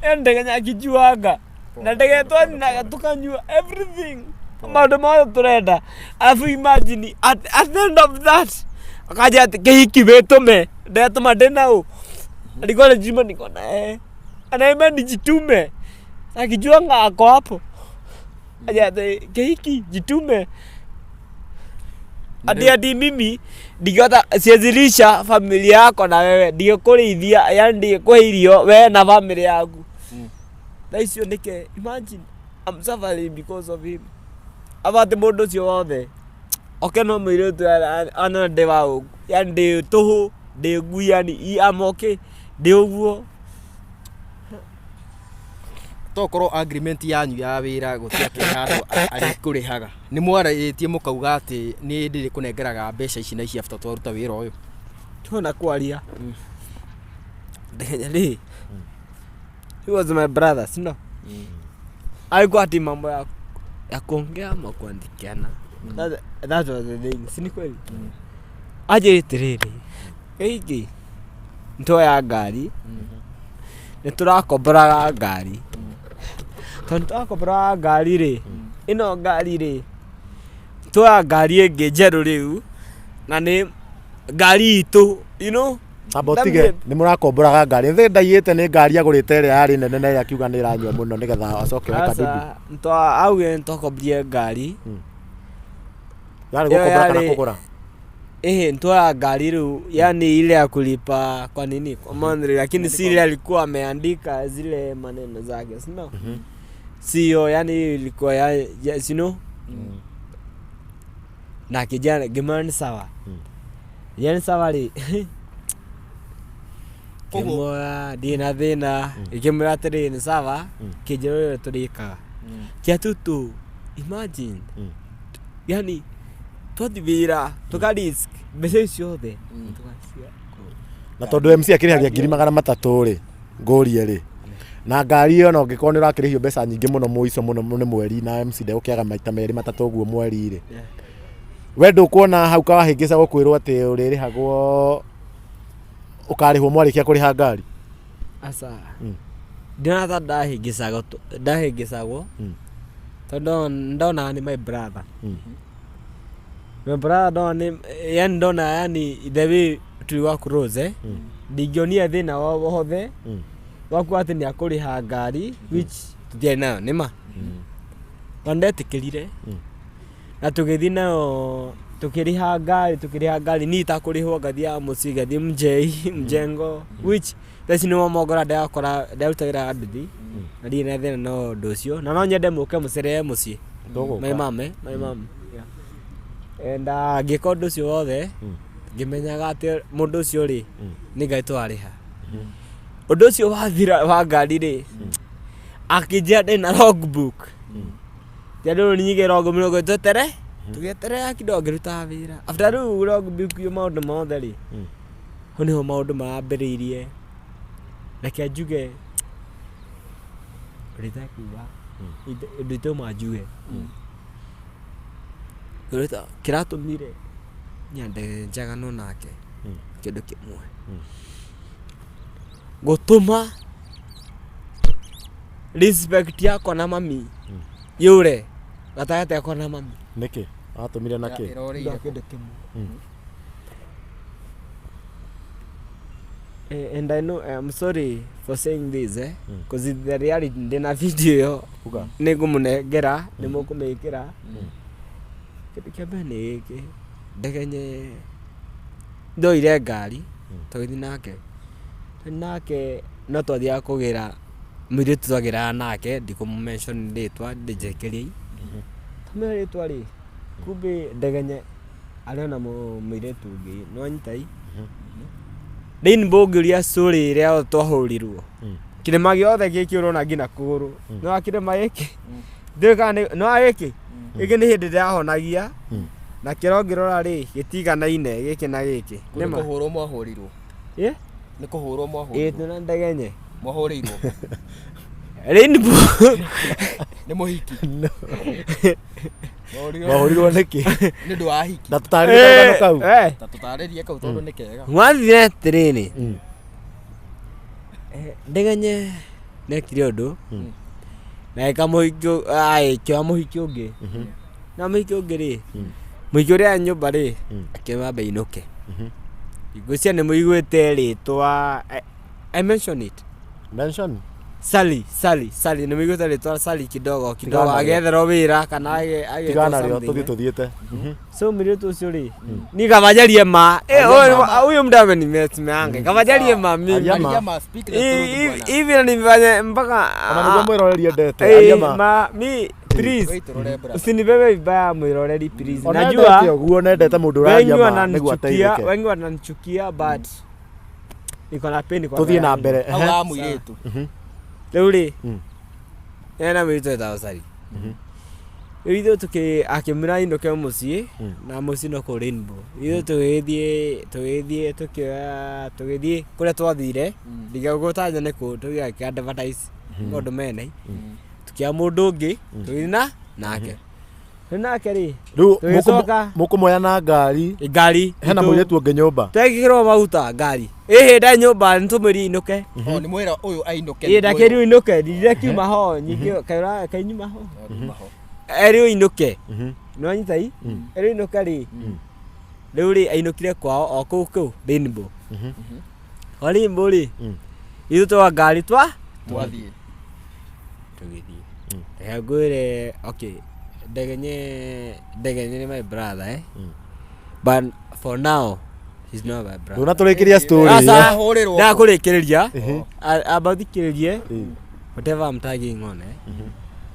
Yani ndege akijuaga. Na ndege twanyinaga tukanyua everything. Maũndũ mothe tũrenda. Alafu imagine at the end of that akaja ati kĩhiki wĩtũme ndetũma ndĩ na ũ alikuwa anajua niko na yeye anaambia nijitume akijua nga ako hapo aja ati kĩhiki jitume ati ati mimi ndingĩhota siwezilisha familia yako na wewe ndingĩkũrĩithia yani ndingĩkũhe irio wewe na family yaku. Thaa icio nĩke imagine I'm suffering because of him. Aba atĩ mũndũ ũcio wothe oke no mũirĩtu ana ndĩ wa ũguo yani ndĩ tũhũ ndĩ ngui yani I'm okay ndĩ ũguo. Tokorwo agreement yanyu ya wĩra gũtiakĩrĩ handũ arĩkũrĩhaga, nĩ mwarĩtie mũkauga atĩ nĩ ndĩrĩkũnengeraga mbeca ici na ici after twaruta wĩra ũyũ? Tuona kwaria Ndegenya rĩ, he was my brother, si no alikuwa ati mambo ya kuongea ama kuandikiana, that was the thing, si ni kweli? Aje atiriri gĩkĩ nĩtuoya ngari, nĩ tũrakomboraga ngari, tondũ tũrakomboraga ngari rĩ, ĩno ngari rĩ, tuoya ngari ĩngĩ njerũ rĩu na nĩ ngari itũ. Amba ũtige nĩ mũrakomboraga ngari thĩ ndaiyĩte nĩ ngari agũrĩte ĩrĩa yarĩ nene na ĩrĩa akiuga nĩ ĩranyua mũno nĩgetha acoke oe kadudu. Sasa augire nĩtwakomborire ngari. Yarĩ Ĩyo gũkombora kana kũgũra? Ehe, nitwaya ngari rĩu, yani ile ya kulipa kwa nini kwa monthly, lakini si ile alikuwa ameandika zile maneno zake, si no sio, yani ilikuwa ya sino na kijana ngĩmwĩra nĩ sawa, yani sawa rĩ, ngĩmwĩra ndirĩ na thĩna, ngĩmwĩra atĩrĩrĩ nĩ sawa, kĩnjĩra ũrĩa tũrĩkaga kĩa tutu. Imagine, yani twathi wĩra tũka risk mbeca icio ciothe tũgacia. Na tondũ MC akĩrĩhagia 300,000 rĩ, ngũrie rĩ, na ngari ĩyo no ũngĩkorwo nĩ ũrakĩrĩhio mbeca nyingĩ mũno mũico mũno nĩ mweri na MC ndegũkĩaga maita merĩ matatũ ũguo mweri rĩ, we ndũkuona hau kawahĩngĩca gũkwĩrwo atĩ ũrĩrĩhagwo ũkarĩhwo mwarĩkia kũrĩha ngari? Aca, ndĩrona ta ndahĩngĩcagwo ndahĩngĩcagwo tondũ ndonaga nĩ my brother, my brother ndona nĩ yani ndona yani the way tulikuwa close, eh, ndingĩonire thĩna wothe waku atĩ nĩ akũrĩha ngari which tũtiarĩ nayo nĩma na ndetĩkĩrire na tũgĩthiĩ nayo tũkĩrĩha ngari niĩ itakũrĩhwo ngathiaga mũciĩ ngathiĩ mjei mjengo which thaa ici nĩmo mongora ndĩrakora ndĩrarutagĩra nduthi na ndirĩ na thĩna na ũndũ ũcio na no nyende mũke mũcerere mũciĩ. Tũgũka. My mom, eh? My mom, yeah. And ngĩka ũndũ ũcio wothe ngĩmenyaga atĩ mũndũ ũcio rĩ nĩ Ngai twarĩha. Ũndũ ũcio wathira wa ngari rĩ, akĩnjĩra ndĩ na logbook tondũ nĩ log mĩrongo twetere tũgĩeterera kidogo ngĩrutaga wĩra after rĩu logbook iyo maũndũ mothe rĩ, hau nĩho maũndũ marambĩrĩirie. Reke njuge ũrĩa itakuga ũndũ itauma njuge ũrĩa kĩratũmire nyende njagano nake kĩndũ kĩmwe gũtũma respect yakwa na mami yũre gatagatĩ gakwa na mami. Nĩkĩ atũmire na kĩ? Ĩrorĩire. Kĩndũ kĩmwe. And I know I'm sorry for saying this, eh, because it's the reality. Ndĩna video ĩyo. Uga. Nĩ ngũmũnengera nĩ mũkũmĩkĩra. Kĩndũ kĩa mbere nĩ gĩkĩ ndegenye Ndoire ngari tũgĩthiĩ nake. Tũgĩthiĩ nake no twathiaga kũgĩra mũirĩtu twagĩraga nake ndikũmũ mention rĩtwa ndĩnjĩkĩriei. Twamwĩra rĩtwa rĩ, kumbe Ndegenye arĩ ona mũirĩtu ũngĩ nĩwanyita ĩ? Rainbow ngĩũria story ĩrĩa twahũrirwo. Kĩrĩma gĩothe gĩkĩ ũrona nginya kũgũrũ. Nĩwona kĩrĩma gĩkĩ? Ndiũĩ kana nĩwona gĩkĩ? Gĩkĩ nĩ hĩndĩ ndĩrahonagia na kĩro ngĩrora rĩ gĩtiganaine gĩkĩ na gĩkĩ. Nĩ Nĩma? kũhũrwo mwahũrirwo. Ĩ? Nĩ kũhũrwo Ĩ mwahũrirwo. twĩna Ndegenye. Mwahũrĩirwo. Rainbow. Nĩ mũhiki. Mwahũrirwo Mwahũrirwo nĩkĩ? nĩ ũndũ wa hiki. Na tũtarĩrie karũgano kau. Eh. Ta tũtarĩrie kau tondũ nĩ kega. Gwathire atĩrĩrĩ. Ndegenye nekire ũndũ na ĩka mũhiki agĩkĩoya mũhiki ũngĩ na mũhiki ũngĩ rĩ mũhiki ũrĩa nyũmba rĩ akĩmwamba ainũke. Ngwĩciria nĩ mũiguĩte rĩtwa I mention it. Mention. Sally, Sally, Sally, nĩ mũiguĩte rĩtwa Sally kidogo kidogo Tigana narĩo. agĩetherwo wĩra kana agĩtwo Tigana narĩo something, tũthiĩ eh. tũthiĩte. So mũirĩtu ũcio rĩ ni kamajarie ma Eh, huyu mtu amenimeanga kamajarie ma mimi Aria ma. Aria ma, speak the truth bwana. hivi na nimefanya mpaka Ona nĩguo mwĩroreri endete. Eh, Aria ma. ma mi please Wait, turore brother. usinibebe vibaya mwiroreri please Ona najua endete ũguo na endete mũndũ wengi ũraria ma nĩguo wananichukia ateithĩke. wengi wananichukia but niko na pain kwa Tũthiĩ roho na yangu. mbere. Hau Ehe. ha mũirĩtu. Rĩu rĩ ena mũirĩtu wetagwo Sally. Rĩu ithuĩ tũkĩ akĩmwĩra ainũke mũciĩ na mũciĩ no kũu Rainbow. Ithuĩ tũgĩthiĩ tũgĩthiĩ tũkĩoya tũgĩthiĩ kũrĩa twathire ndigagũtaja nĩ kũ tũgĩaka advertise maũndũ mene tũkĩoya mũndũ ũngĩ tũgĩthiĩ na nake. Rĩu nake rĩ Rĩu Tũgĩcoka. mũkũmoya na ngari ngari hena itũ- mũirĩtu ũngĩ nyũmba. twekĩrwo maguta ngari ĩhĩ nda nyũmba nĩtũmwĩrie inũke. Oh, nĩ mwĩra ũyũ ainũke. Ĩ ndakĩrio inũke ndire kiuma ho nyingĩ kaura kainyuma ho. Erĩ inũke. Nĩwanyita i? Erĩ inũke rĩ. Rĩu rĩ ainũkire kwao o kũu kũu Rainbow. O Rainbow rĩ. Ithuĩ twa ngari twa Twathiĩ. tũgĩthiĩ. Reke ngwĩre okay Ndegenye Ndegenye nĩ my brother eh. But for now he's not my brother. Ndũnatũrĩkĩria story Aca. ĩyo. Ahũrĩrwo. Ndakũrĩkĩrĩria amba ũthikĩrĩrie whatever I'm tagging on eh.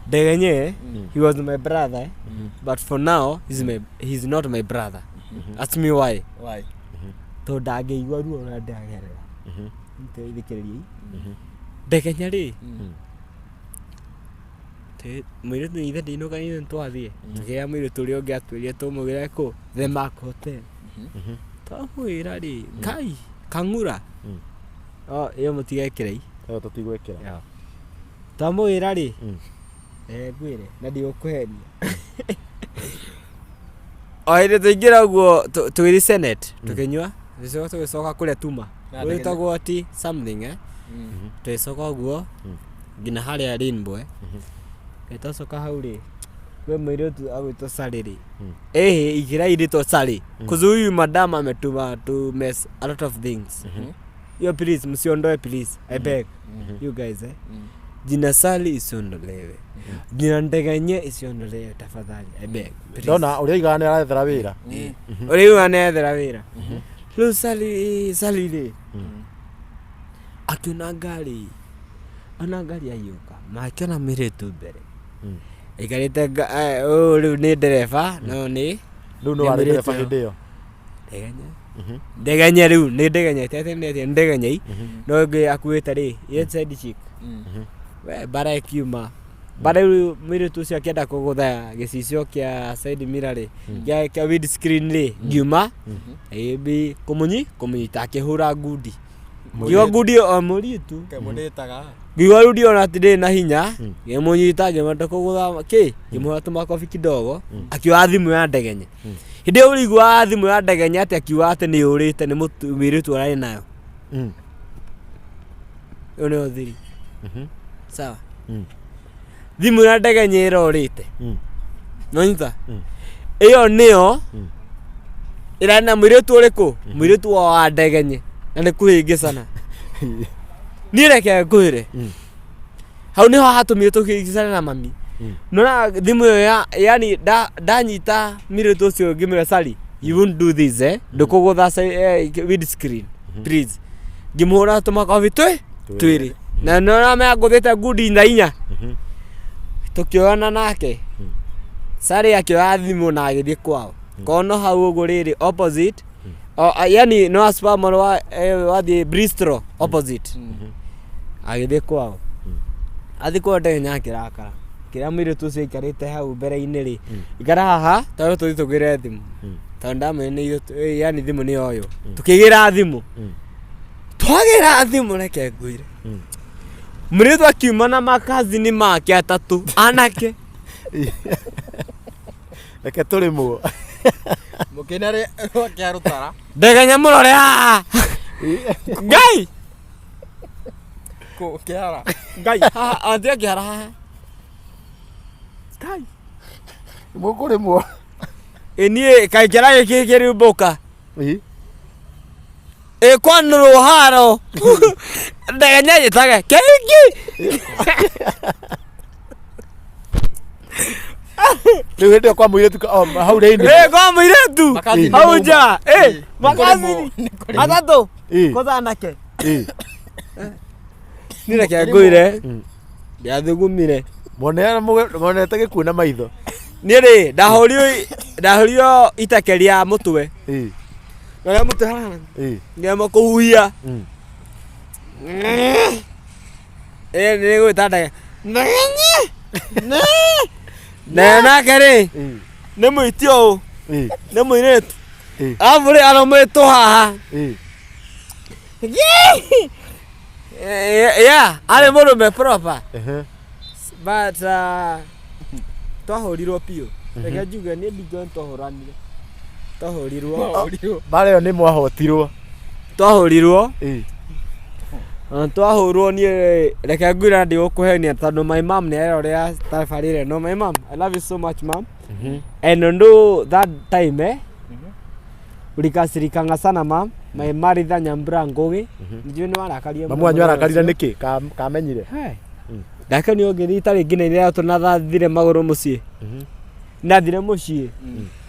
Ndegenye he was my brother eh? But for now he's not my brother. Ask me why. Why? Tondũ ndangĩigua ruo rũrĩa ndĩragerera. Thikĩrĩriai. Ndegenye rĩ mũirĩtu ithe ndinũka ithe nĩtwathiĩ tũkĩgĩa mũirĩtu ũrĩa ũngĩ atwĩrire tũmũgĩre kũ The Mark Hotel. Twamwĩra rĩ Ngai kang'ura oh ĩyo mũtigekĩre Ĩyo tũtigwĩkĩra. Twamwĩra rĩ eh ngwĩre na ndigũkũhenia o hĩndĩ tũingĩra ũguo tũgĩthiĩ Senate tũkĩnyua tũgĩcoka tũgĩcoka kũrĩa tuma Na Ndegenye. gwĩtagwo ati something eh tũgĩcoka ũguo nginya harĩa Rainbow eh twacoka hau rĩ kwĩ mũirĩtu agwĩtwo Sally rĩ ĩhĩ ikĩra irĩtwo Sally cause huyu madam ametuma to mess a lot of things hiyo please msiondoe please I beg you guys eh jina Sally isiondolewe jina Ndegenye isiondolewe tafadhali I beg please. Ndona ũrĩa oigaga nĩ arethera wĩra. Ũrĩa uga nĩethera wĩra rĩu Sally Sally rĩ akĩona ngari ona ngari agĩũka makĩona mũirĩtu mbere aikarĩte ũyũ rĩu nĩ ndereba no nĩ Rĩu nĩ Nĩ warĩ mũirĩtu ndereba ũyũ. hĩndĩ ĩyo. Ndegenye Ndegenye rĩu nĩ Ndegenye tete nĩ Ndegenye no ũngĩ akuĩte rĩ ye side chick we bara ĩkiuma bara rĩu mũirĩtu ũcio akĩenda kũgũtha gĩcicio kĩa side mirror rĩ kĩa windscreen rĩ ngiuma ĩbi kũmũnyita akĩhũra ngundi ngiuga ngundi o mũritu Kemũnĩtaga. ngiuga rudi ona atĩ ndĩrĩ na hinya ngĩmũnyita ngĩmwenda kũgũtha kĩ ngĩmũhũra tũmakobi kidogo akĩoya thimũ ya Ndegenye hĩndĩ ĩyo ũrĩiguaga thimũ ya Ndegenye atĩ akiuga atĩ nĩ yũrĩte nĩ mũirĩtu ũrarĩ nayo ĩyo nĩyo thiri sawa thimũ ya Ndegenye ĩrorĩte nonyita ĩyo nĩyo ĩrarĩ na mũirĩtu ũrĩkũ mũirĩtu wa Ndegenye na nĩ kũhĩngĩcana niĩ reke ngwĩre hau nĩho hatũmire tũkĩhĩngĩcana na mami nona thimũ ĩyo ya yani ndanyita mũirĩtu ũcio ngĩmwĩra Sally You won't do this, eh, ndũkũgũtha windscreen, please. Ngĩmũhũra tũmakobi twĩ twĩrĩ na nona mangũthĩte ngundi na inya. Tũkĩoyana nake Sari akĩoya thimũ na agĩthiĩ kwao kono hau ũguo rĩrĩ opposite o, yani no Spamor wa wathiĩ Bristol opposite agĩthiĩ kwao. Athiĩ kwao ndegenya akĩrakara kĩrĩa mũirĩtu ũcio aikarĩte hau mbere-inĩ rĩ, ikara haha tondũ tũthiĩ tũgĩre thimũ, tondũ ndamenya nĩ ithuĩ yani thimũ nĩ yoywo. Tũkĩgĩra thimũ, twagĩra thimũ, reke ngwĩre, mũirĩtu akiuma na makazini make atatũ anake. Reke tũrĩmwo. Mũkĩnare rwakĩa rũtara. Ndegenya mũrore haha, Ngai. Kũ kĩara. Ngai, haha anti akĩhara haha, Ngai. Mũkũrĩmwo. Ĩ niĩ kaĩ kĩara gĩkĩ kĩrumbũka ĩkwanũrwo haro. Ndegenya njĩtage kĩhiki. Rĩu hĩndĩ ĩyo kwa mũirĩtu oh, hau rĩinĩ. Ĩ kwa mũirĩtu. Makazini hau mauma. nja ĩ. Ĩ, makazini nĩ kũrĩmwo. atatũ. Kwanza anake. Niĩ reke ngwĩre, ndiathugumire. Monete gĩkuũ na maitho. Niĩ rĩ ndahũrio, ndahũrio iteke rĩa mũtwe. Rĩa mũtwe haha. Ngĩamba kũhuhia. Ĩ nĩ gwĩta ndege na nake rĩ nĩ mũitio ũũ nĩ mũirĩtu arabu rĩ arũmĩtwo haha. Yeah, arĩ mũrũme proper. But twahũrirwo biũ, reke njuge niĩ ndingĩona twahũranire, twahũrirwo. Mbara ĩyo nĩ mwahotirwo. Twahũrirwo. Na twahũrwo niĩ reke ngwĩre na ndigũkũhenia tondũ my mom nĩ arerorera tabarĩra ĩno. My mom, I love you so much, mom, and ndo that time ulikasirikanga sana, mam. My Maritha Nyambura Ngugi, nijue nĩ warakarie. Mamu wanyu arakarire nĩkĩ? Kamenyire. Ndake nĩ ũngĩthiĩ itarĩ nginya tũnathathire magũrũ mũciĩ. Ndathire mũciĩ,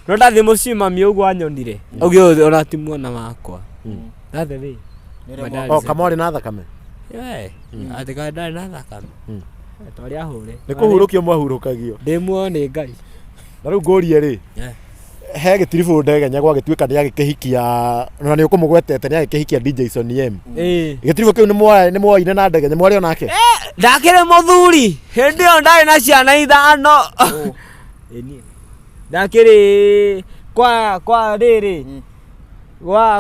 no ndathiĩ mũciĩ mami ũguo anyonire auge ona ti mwana wakwa. That's the way. My dad O said. kamwarĩ na thakame. Yeah, atĩ kaĩ ndarĩ na thakame. Twarĩ ahũre. Nĩ kũhurũkio mwahurũkagio. Ndĩ muoyo nĩ Ngai. Na rĩu ngũrie rĩ, he gĩtiribũ Ndegenya gwagĩtuĩka nĩ agĩkĩhikia na nĩ ũkũmũgwetete nĩ agĩkĩhikia DJ Sonny M. Gĩtiribũ kĩu nĩ mwoine na Ndegenya mwarĩ onake? Ndakĩrĩ mũthuri hĩndĩ ĩyo, ndarĩ na ciana ithano. Ĩ niĩ ndakĩrĩ kwa rĩrĩ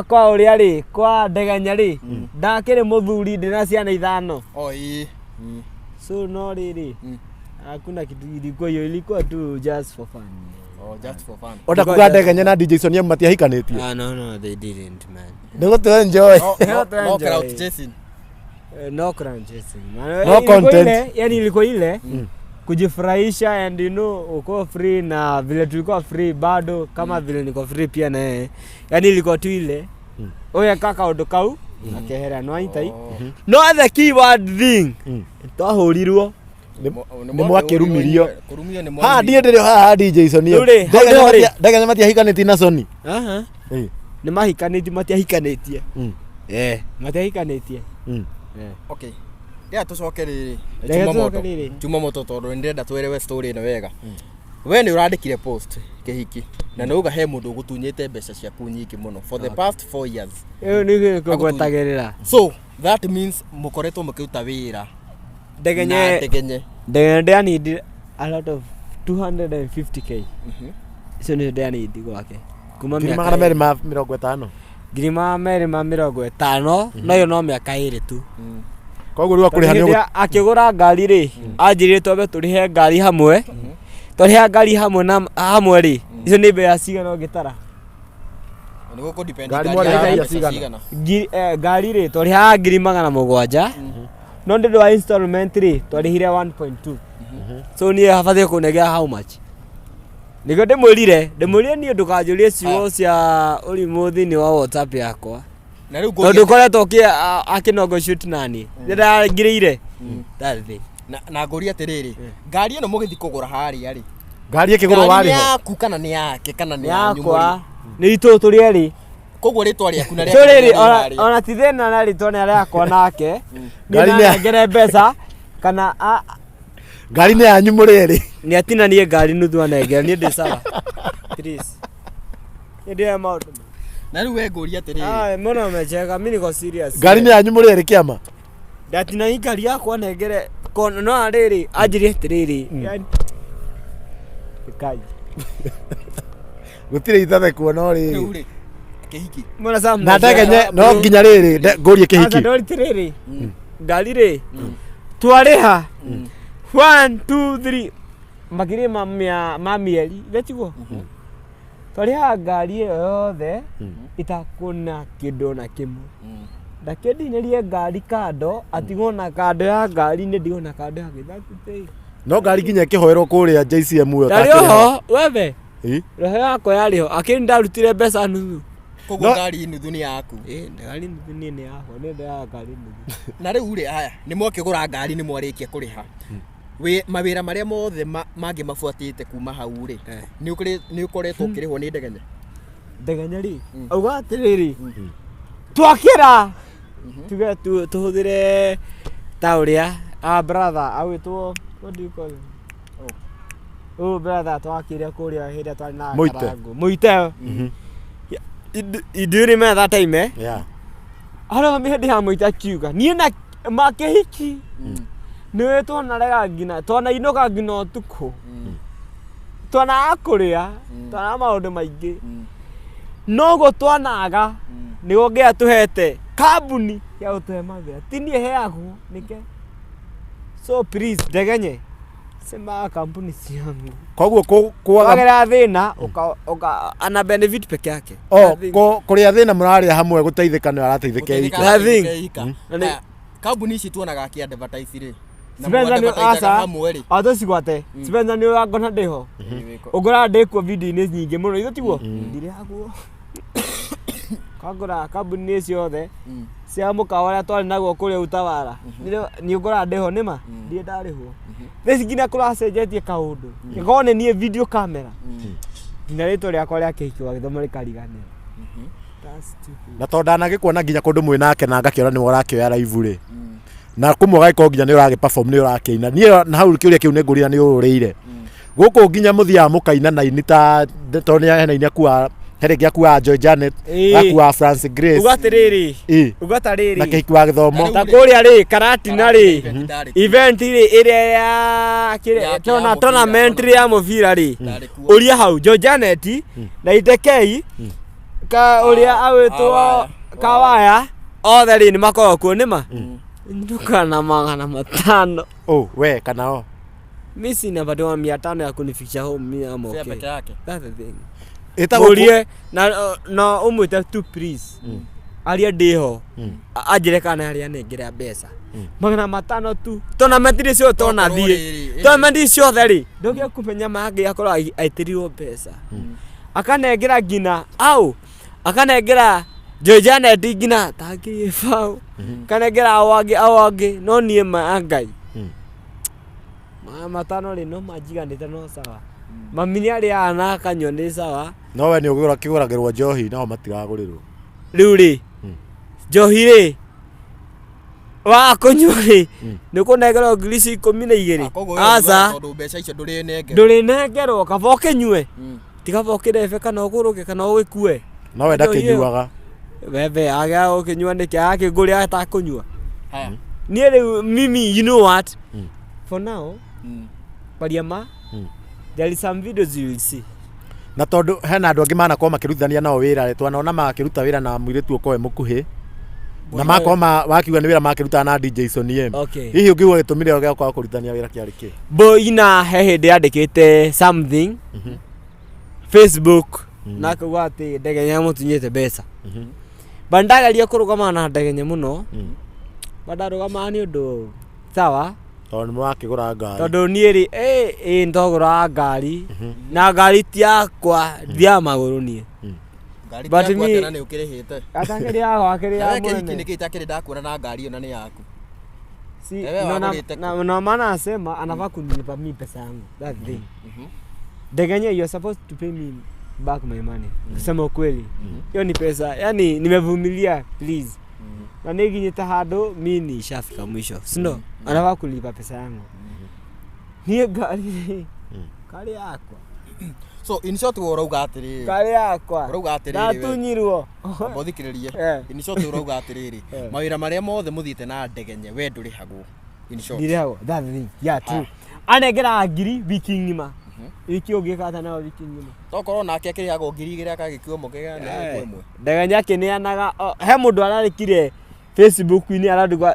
kwa ũrĩa rĩ kwa Ndegenya rĩ ndakĩrĩ mũthuri ndĩna ciana ithano. Oh, ii. So no rĩrĩ hakuna kitu ilikuwa hiyo, ilikuwa tu just for fun. Oh, just for fun. Onda kuga Ndegenya na DJ Sonny M matiahikanĩtie. Ah, no, they didn't, man. Nĩ gũtũ enjoy. No, no, No, no enjoy. crowd chasing. No crowd chasing, man. No Ilikuwa content. ile, yani ilikuwa ile kujifurahisha and uko free na vile tulikuwa free bado kama vile niko free pia na yeye, yani ilikuwa tu ile oya kaka kaũndũ kau akehera no aitai. No the keyword thing, twahũrirwo. Nĩ mwakĩrumirio. Kũrumio nĩ Haha ndiĩ ndĩrĩ haha DJ Sonny M. Rĩu rĩ, hau Ndegenya nĩho rĩ. Ndegenya matiahikanĩtie na Sonny. Aha. Nĩ mahikanĩtie, matiahikanĩtie. Matiahikanĩtie. Okay. Rĩrĩa tũcoke rĩrĩ. Reke Chuma tũcoke moto. rĩrĩ. Chuma moto tondũ nĩ ndĩrenda twerewe story ĩno wega. We nĩ ũrandĩkire post kĩhiki na nĩ uga he mũndũ ũgũtunyĩte mbeca ciaku nyingĩ mũno for the past 4 years. Ĩyo nĩ kũgwetagĩrĩra. So that means mũkoretwo mũkĩruta wĩra na Ndegenye. Ndegenye. Ndegenye ndĩanindi a lot of 250K. Icio nĩcio ndĩanindi gwake kuma Ngiri mĩaka 250. 250,000, no ĩyo no mĩaka 2 tu. Koguo rĩu akũrĩha Hĩndĩ nĩ ĩrĩa akĩgũra ngari rĩ, anjĩrire twambe tũrĩhe ngari hamwe. Twarĩha ngari hamwe na hamwe rĩ, icio nĩ mbeca cigana ũngĩtara? Nĩ gũkũ depend Ngari ngari mwarĩhaga ya mbia mbeca cigana? cigana. Ngari rĩ twarĩhaga 700,000, no nĩ ũndũ wa installment rĩ twarĩhire 1.2. So niĩ habatiĩ kũnengera how much? Nĩkĩo ndĩmwĩrire niĩ ndũkanjũrie ciugo cia ũrimũ thĩinĩ wa WhatsApp yakwa Na rĩu tondũ ngũrie ũkoretwo akĩnegotiate nani nĩndangirĩire. That's it. Na ngũrie atĩrĩrĩ, ngari ĩno mũgĩthiĩ kũgũra harĩa rĩ, Ngari ĩkĩgũrwo ngari nĩ warĩ ho. yaku kana nĩ yake kana nĩ yanyu? Yakwa. Nĩ itũ tũrĩ erĩ. Koguo rĩtwa rĩaku na So rĩake rĩrĩ rĩarĩ ona harĩa. ona ti thĩna na rĩtwa nĩ rĩakwa nake. Ngari nĩ ya- Nĩ mbeca kana Ngari nĩ yanyu mũrĩ erĩ. Nĩ atinanie ngari nuthu anengera niĩ ndĩ sawa. Please. Nĩ ndĩ maũndũ. Na rĩu we ngũria atĩrĩrĩ. Ah, mbona umecheka? Mimi niko serious. Ngari nĩ yanyu mũrĩ erĩ kĩama. Ndatinania ngari yakwa nengere kono no rĩrĩ anjĩre atĩrĩrĩ. Yani Kai. Gũtirĩ itathekwo no Rĩu rĩrĩ. rĩ kĩhiki. Mbona sasa Na ndegenye no nginya rĩrĩ ngũrie Aca kĩhiki. ndori tiriri. Ngari rĩ twarĩha. 1 2 3 makĩria ma mĩa ma mĩeri gĩtiguo. Twarĩha ngari ĩyo yothe itakũna kĩndũ ona kĩmwe. Ndakĩndinĩrie ngari kando atigwo na kando ya ngari nĩ ndigwo na kando ya gĩthakutĩ. No ngari nginya ĩkĩhoerwo kũrĩa JCM ĩyo. Ndarĩ oho wethe Ĩ? roho yakwa yarĩ ho akĩrĩ ndarutire mbeca nuthu. Koguo No- ngari nuthu nĩ yaku. Ĩ ngari nuthu niĩ nĩ yakwa nĩ ndoyaga ngari nuthu. Na rĩu rĩ haya nĩ mwakĩgũra ngari nĩ mwarĩkia kũrĩha. Wĩ mawĩra marĩa mothe mangĩ mabuatĩte kuma hau rĩ nĩ ũkoretwo ũkĩrĩhwo nĩ Ndegenya? Ndegenya rĩ auga atĩrĩrĩ twakĩra tuge tũhũthĩre ta ũrĩa ah brother agwĩtwo what do you call him? Oh brother twakĩire kũrĩa hĩndĩ ĩrĩa twarĩ na Mũite. Karangũ. Mũite. Do you remember that time eh? Yeah. Arĩa hĩndĩ ya Mũite akiuga niĩ na makĩhiki nĩwe twanarega nginya twanainũka nginya ũtukũ twanaga kũrĩa twanaga maũndũ maingĩ noguo twanaga nĩguo Ngai atũhete kambuni ya gũtũhe mawĩra ti niĩ heagwo nĩke so please ndegenye sema kampuni si yangu Koguo kwaga wagera thĩna uka ana benefit peke yake o Nothing. kũrĩa thĩna mũrarĩa hamwe gũteithĩka nĩ arateithĩka Gũteithĩka ika. Nothing. arateithĩka ika. Na nĩ- Haya, kambuni ici tuonaga akĩ advertise rĩ na Spencer nĩ mũ-advertisaga aca hamwe rĩ atũcigwate Spencer nĩ ũrangona ndĩho ũngora ndĩkuo video-inĩ nyingĩ mũno ithu tiguo ndirĩhaguo kangora kambuni-inĩ ciothe cia mũkawa ũrĩa twarĩ naguo kũrĩa utawara nĩ ũngora ndĩho nĩma ndirĩ ndarĩhwo thaa ici nginya kũracenjetie kaũndũ gĩkorwo nĩ niĩ video camera nginya rĩtwa rĩakwa rĩa kĩhiki wa gĩthomo rĩkariganĩra That's stupid. Na tondũ ndanagĩkuona nginya kũndũ mwĩ nake na ngakĩona nĩwe ũrakĩoya live rĩ. Na kũmwe ũgagĩkorwo nginya nĩ ũragĩ perform nĩ ũrakĩina. Niĩ na hau kĩũria kĩu nĩ ngũria nĩ ũrĩire. Gũkũ nginya mũthiaga mũkaina na ini ta tondũ nĩ hena ini akua he rĩngĩ akuaga Joy Janet, Ĩĩ. akuaga Francis Grace. Uga atĩrĩrĩ Ĩ. uga tarĩrĩ Na kĩhiki wa gĩthomo. ta kũrĩa rĩ karatina rĩ Event ndarĩ kuo. event rĩ ĩrĩa ya Ya- tona ya mũbira, tournament rĩ ya mũbira rĩ Ndarĩ kuo. ũria hau Jo Janet na Itekei ka ũrĩa agwĩtwo Kawaya. Kawaya othe rĩ nĩ makoragwo kuo nĩma nduka na 500. Oh, we kana o. Mi sina bado 500 ya kunifikisha home mi am Fare okay. peke yake. That's the thing. Ĩtagwo Mũrie na na ũmwĩte tu please aria ndĩho anjĩre kana harĩa anengera mbeca 500 tu tournament iria ciothe Tokorwo tonathiĩ rĩrĩ, tournament ici ciothe rĩ ndũngĩa kũmenya mangĩ akorwo aitĩrirwo mbeca akanengera nginya au akanengera Joy Janet nginya ta 20,000 akanengera ao angĩ ao angĩ no niĩ ma ya Ngai 500 rĩ no manjiganĩte no sawa mami nĩ arĩaga na akanyua nĩ sawa No we nĩ ũkĩgũragĩrwo njohi nao matiragũrĩrwo. rĩu rĩ njohi rĩ wa kũnyua rĩ nĩ ũkũnengerwo ngiri ici 12 Ah, koguo we aca ugaga tondũ mbeca icio ndũrĩnengerwo. ndũrĩnengerwo kaba ũkĩnyue ti kaba ũkĩrebe kana ũgũrũke kana ũgĩkue No we Njohi ĩyo. ndakĩnyuaga. wembe agĩa ũkĩnyua nĩkĩ agakĩngũrĩa atakũnyua Haya. niĩ rĩu mimi you know what for now kwaria ma there is some videos you will see Na tondũ hena andũ angĩ manakorwo makĩrutithania nao wĩra rĩ, twanona makĩruta wĩra na mũirĩtu ũkorwo e mũkuhĩ na makorwo wakiuga nĩ wĩra makĩrutaga na DJ Sonny M. Okay. Hihi ũngiuga gĩtũmi rĩao gĩa kwaga kũrutithania wĩra kĩarĩ kĩ? Boina he hĩndĩ yandĩkĩte something Facebook na akauga atĩ Ndegenya amũtunyĩte mbeca but ndageria kũrũgama na Ndegenya mũno but ndarũgamaga nĩ ũndũ sawa Tondũ nĩ mũrakĩgũra ngari. tondũ niĩ rĩ ĩ ntogũraga ngari na ngari ti yakwa thiaga magũrũ niĩ Ngari But ti yaku me- atĩ na nĩ ũkĩrĩhĩte. atakĩrĩ yakwa akĩrĩ Na ya we kĩhiki mwene nĩkĩ itakĩrĩ ndakuona na ngari ĩyo na nĩ yaku. Si, Wewe na, na, wagũrĩte na, na maana anasema anafaa kunilipa mi pesa yangu. That's the thing. Ndegenye, you're supposed to pay me back my money. Kusema ukweli, hiyo ni pesa, yani nimevumilia, please. Na nĩnginyĩte handũ mi nishafika mwisho, si ndio? Anafaa kulipa pesa yangu. Niĩ ngari, ngari yakwa. So in short we ũrauga atĩrĩrĩ, Ngari yakwa. Ũrauga atĩrĩrĩ we. Ndatunyirwo. Amba ũthikĩrĩrie. In short ũrauga atĩrĩrĩ, mawĩra marĩa mothe mũthiĩte na ndegenye, we ndũrĩhagwo, in short. Ndirĩhagwo, that's the thing. Yeah, true. Anengeraga ngiri wiki ng'ima. Wiki ũngĩka atĩa nayo wiki ng'ima? Tokorwo nake akĩrĩhagwo 2000 akagĩkua mũkĩgana ĩmwe. Ndegenya akĩneanaga he mũndũ ararĩkire Facebook-inĩ,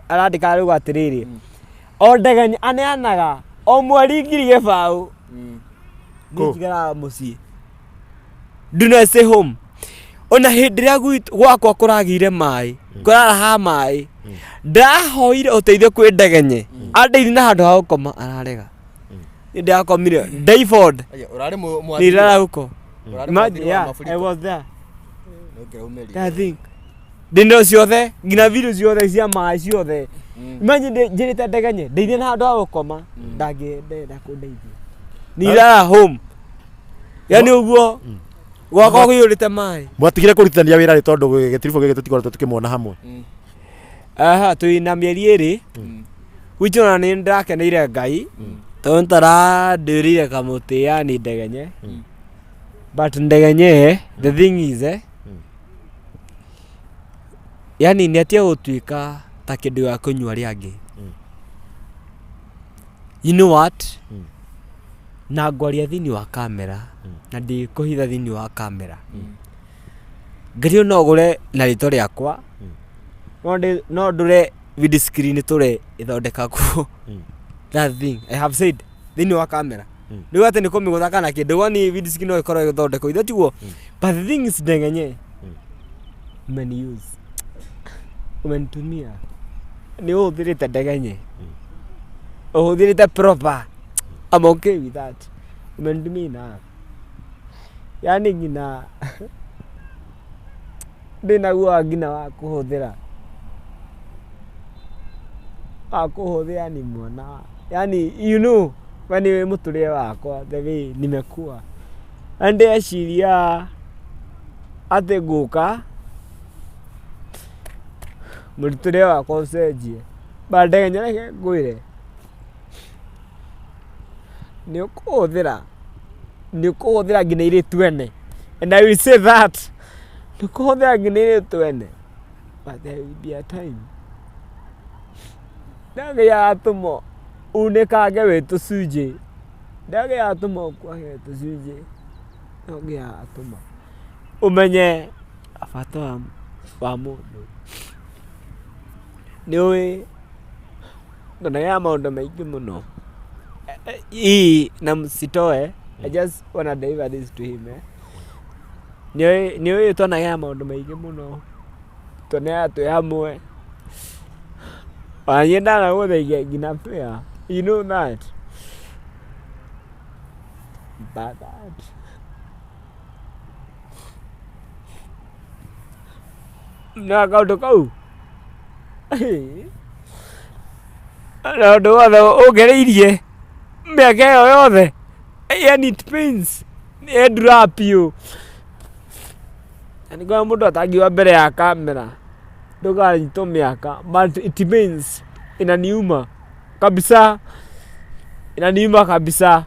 arandĩka arauga atĩrĩrĩ, o Ndegenya aneanaga o mweri 20,000. Kũ? Nĩ njigaraga mũciĩ, do not stay home. Ona hĩndĩ ĩrĩa gwakwa kũragĩire maĩ, kũraraha maĩ, ndahoire ũteithio kwĩ Ndegenye andeithie na handũ ha gũkoma, ararega. Nĩ ndakomire Dayford. Aya, ũrarĩ nĩ irara huko. Ũrarĩ Imagine, mwathiri wa yeah, I mafuriko. was there. Nĩũngĩraumĩrire. I think ndĩno ciothe, nginya video ciothe cia maĩ ciothe. Imagine njĩrĩte Ndegenye ndeithie na handũ ha gũkoma, ndangĩenda kũndeithia. Nĩ irara home, yani ũguo gwakwa kũiyũrĩte maĩ. Mwatigire kũrutithania wĩra rĩ, tondũ gĩtiribũ gĩkĩ tũtikoretwo tũkĩmuona hamwe? Aha, twĩ na mĩeri 2, which ona nĩ ndĩrakeneire Ngai tondũ nĩtarandĩrire kamũtĩ, yani Ndegenye. But Ndegenye, the thing is, yani nĩ atige gũtuĩka ta kĩndũ gĩa kũnyua rĩangĩ. You know what? Na ngwaria thĩinĩ wa kamera na ndikũhitha thĩinĩ wa kamera, ngari ĩyo no ngũre na rĩtwa rĩakwa, no ndũre windscreen tũre ĩthondekagwo. That thing I have said thĩinĩ wa kamera. Nĩguo atĩ nĩ kũmĩgũtha kana kĩndũ, woni windscreen no ĩkorwo ĩgĩthondekwo ithe tiguo. But the thing is, Ndengenye, umeniuse, umenitumia, nĩ ũhũthĩrĩte Ndegenye, ũhũthĩrĩte proper. I'm okay with that. Umenitumia enough, yani ngina ndĩna guoya nginya wa kũhũthĩra ni mwana, yani you know we nĩ mũtũrĩre wakwa, the way nimekuwa na ndĩreciria atĩ ngũka mũtũrĩre wakwa ũcenjie. But Ndegenye, reke ngwĩre, nĩ ũkũhũthĩra, nĩ ũkũhũthĩra nginya airĩtu ene, and I will say that nĩ ũkũhũthĩra nginya airĩtu ene, but there will be a time ndagĩa atũmwo unĩkange wĩ tũcunjĩ, ndagĩa atũma ũkuage wĩ tũcunjĩ, no ngĩa atũma ũmenye bata wa mũndũ. Nĩ ũĩ ndonagĩra maũndũ maingĩ mũno hii, na msitoe, I just wanna deliver this to him, eh. Nĩ ũĩ twanagĩra maũndũ maingĩ mũno, tuonaga twĩ hamwe, ona niĩ ndanagũthaithia nginya prayer, you know that. But that na kaũndũ kau na ũndũ wothe ũngereirie mĩaka ĩyo yothe, yani it pains, nĩ biũ, na nĩkĩo mũndũ atangiuga mbere ya kamera ndũkanyitwo mĩaka, but it means inaniuma kabisa, inaniuma kabisa.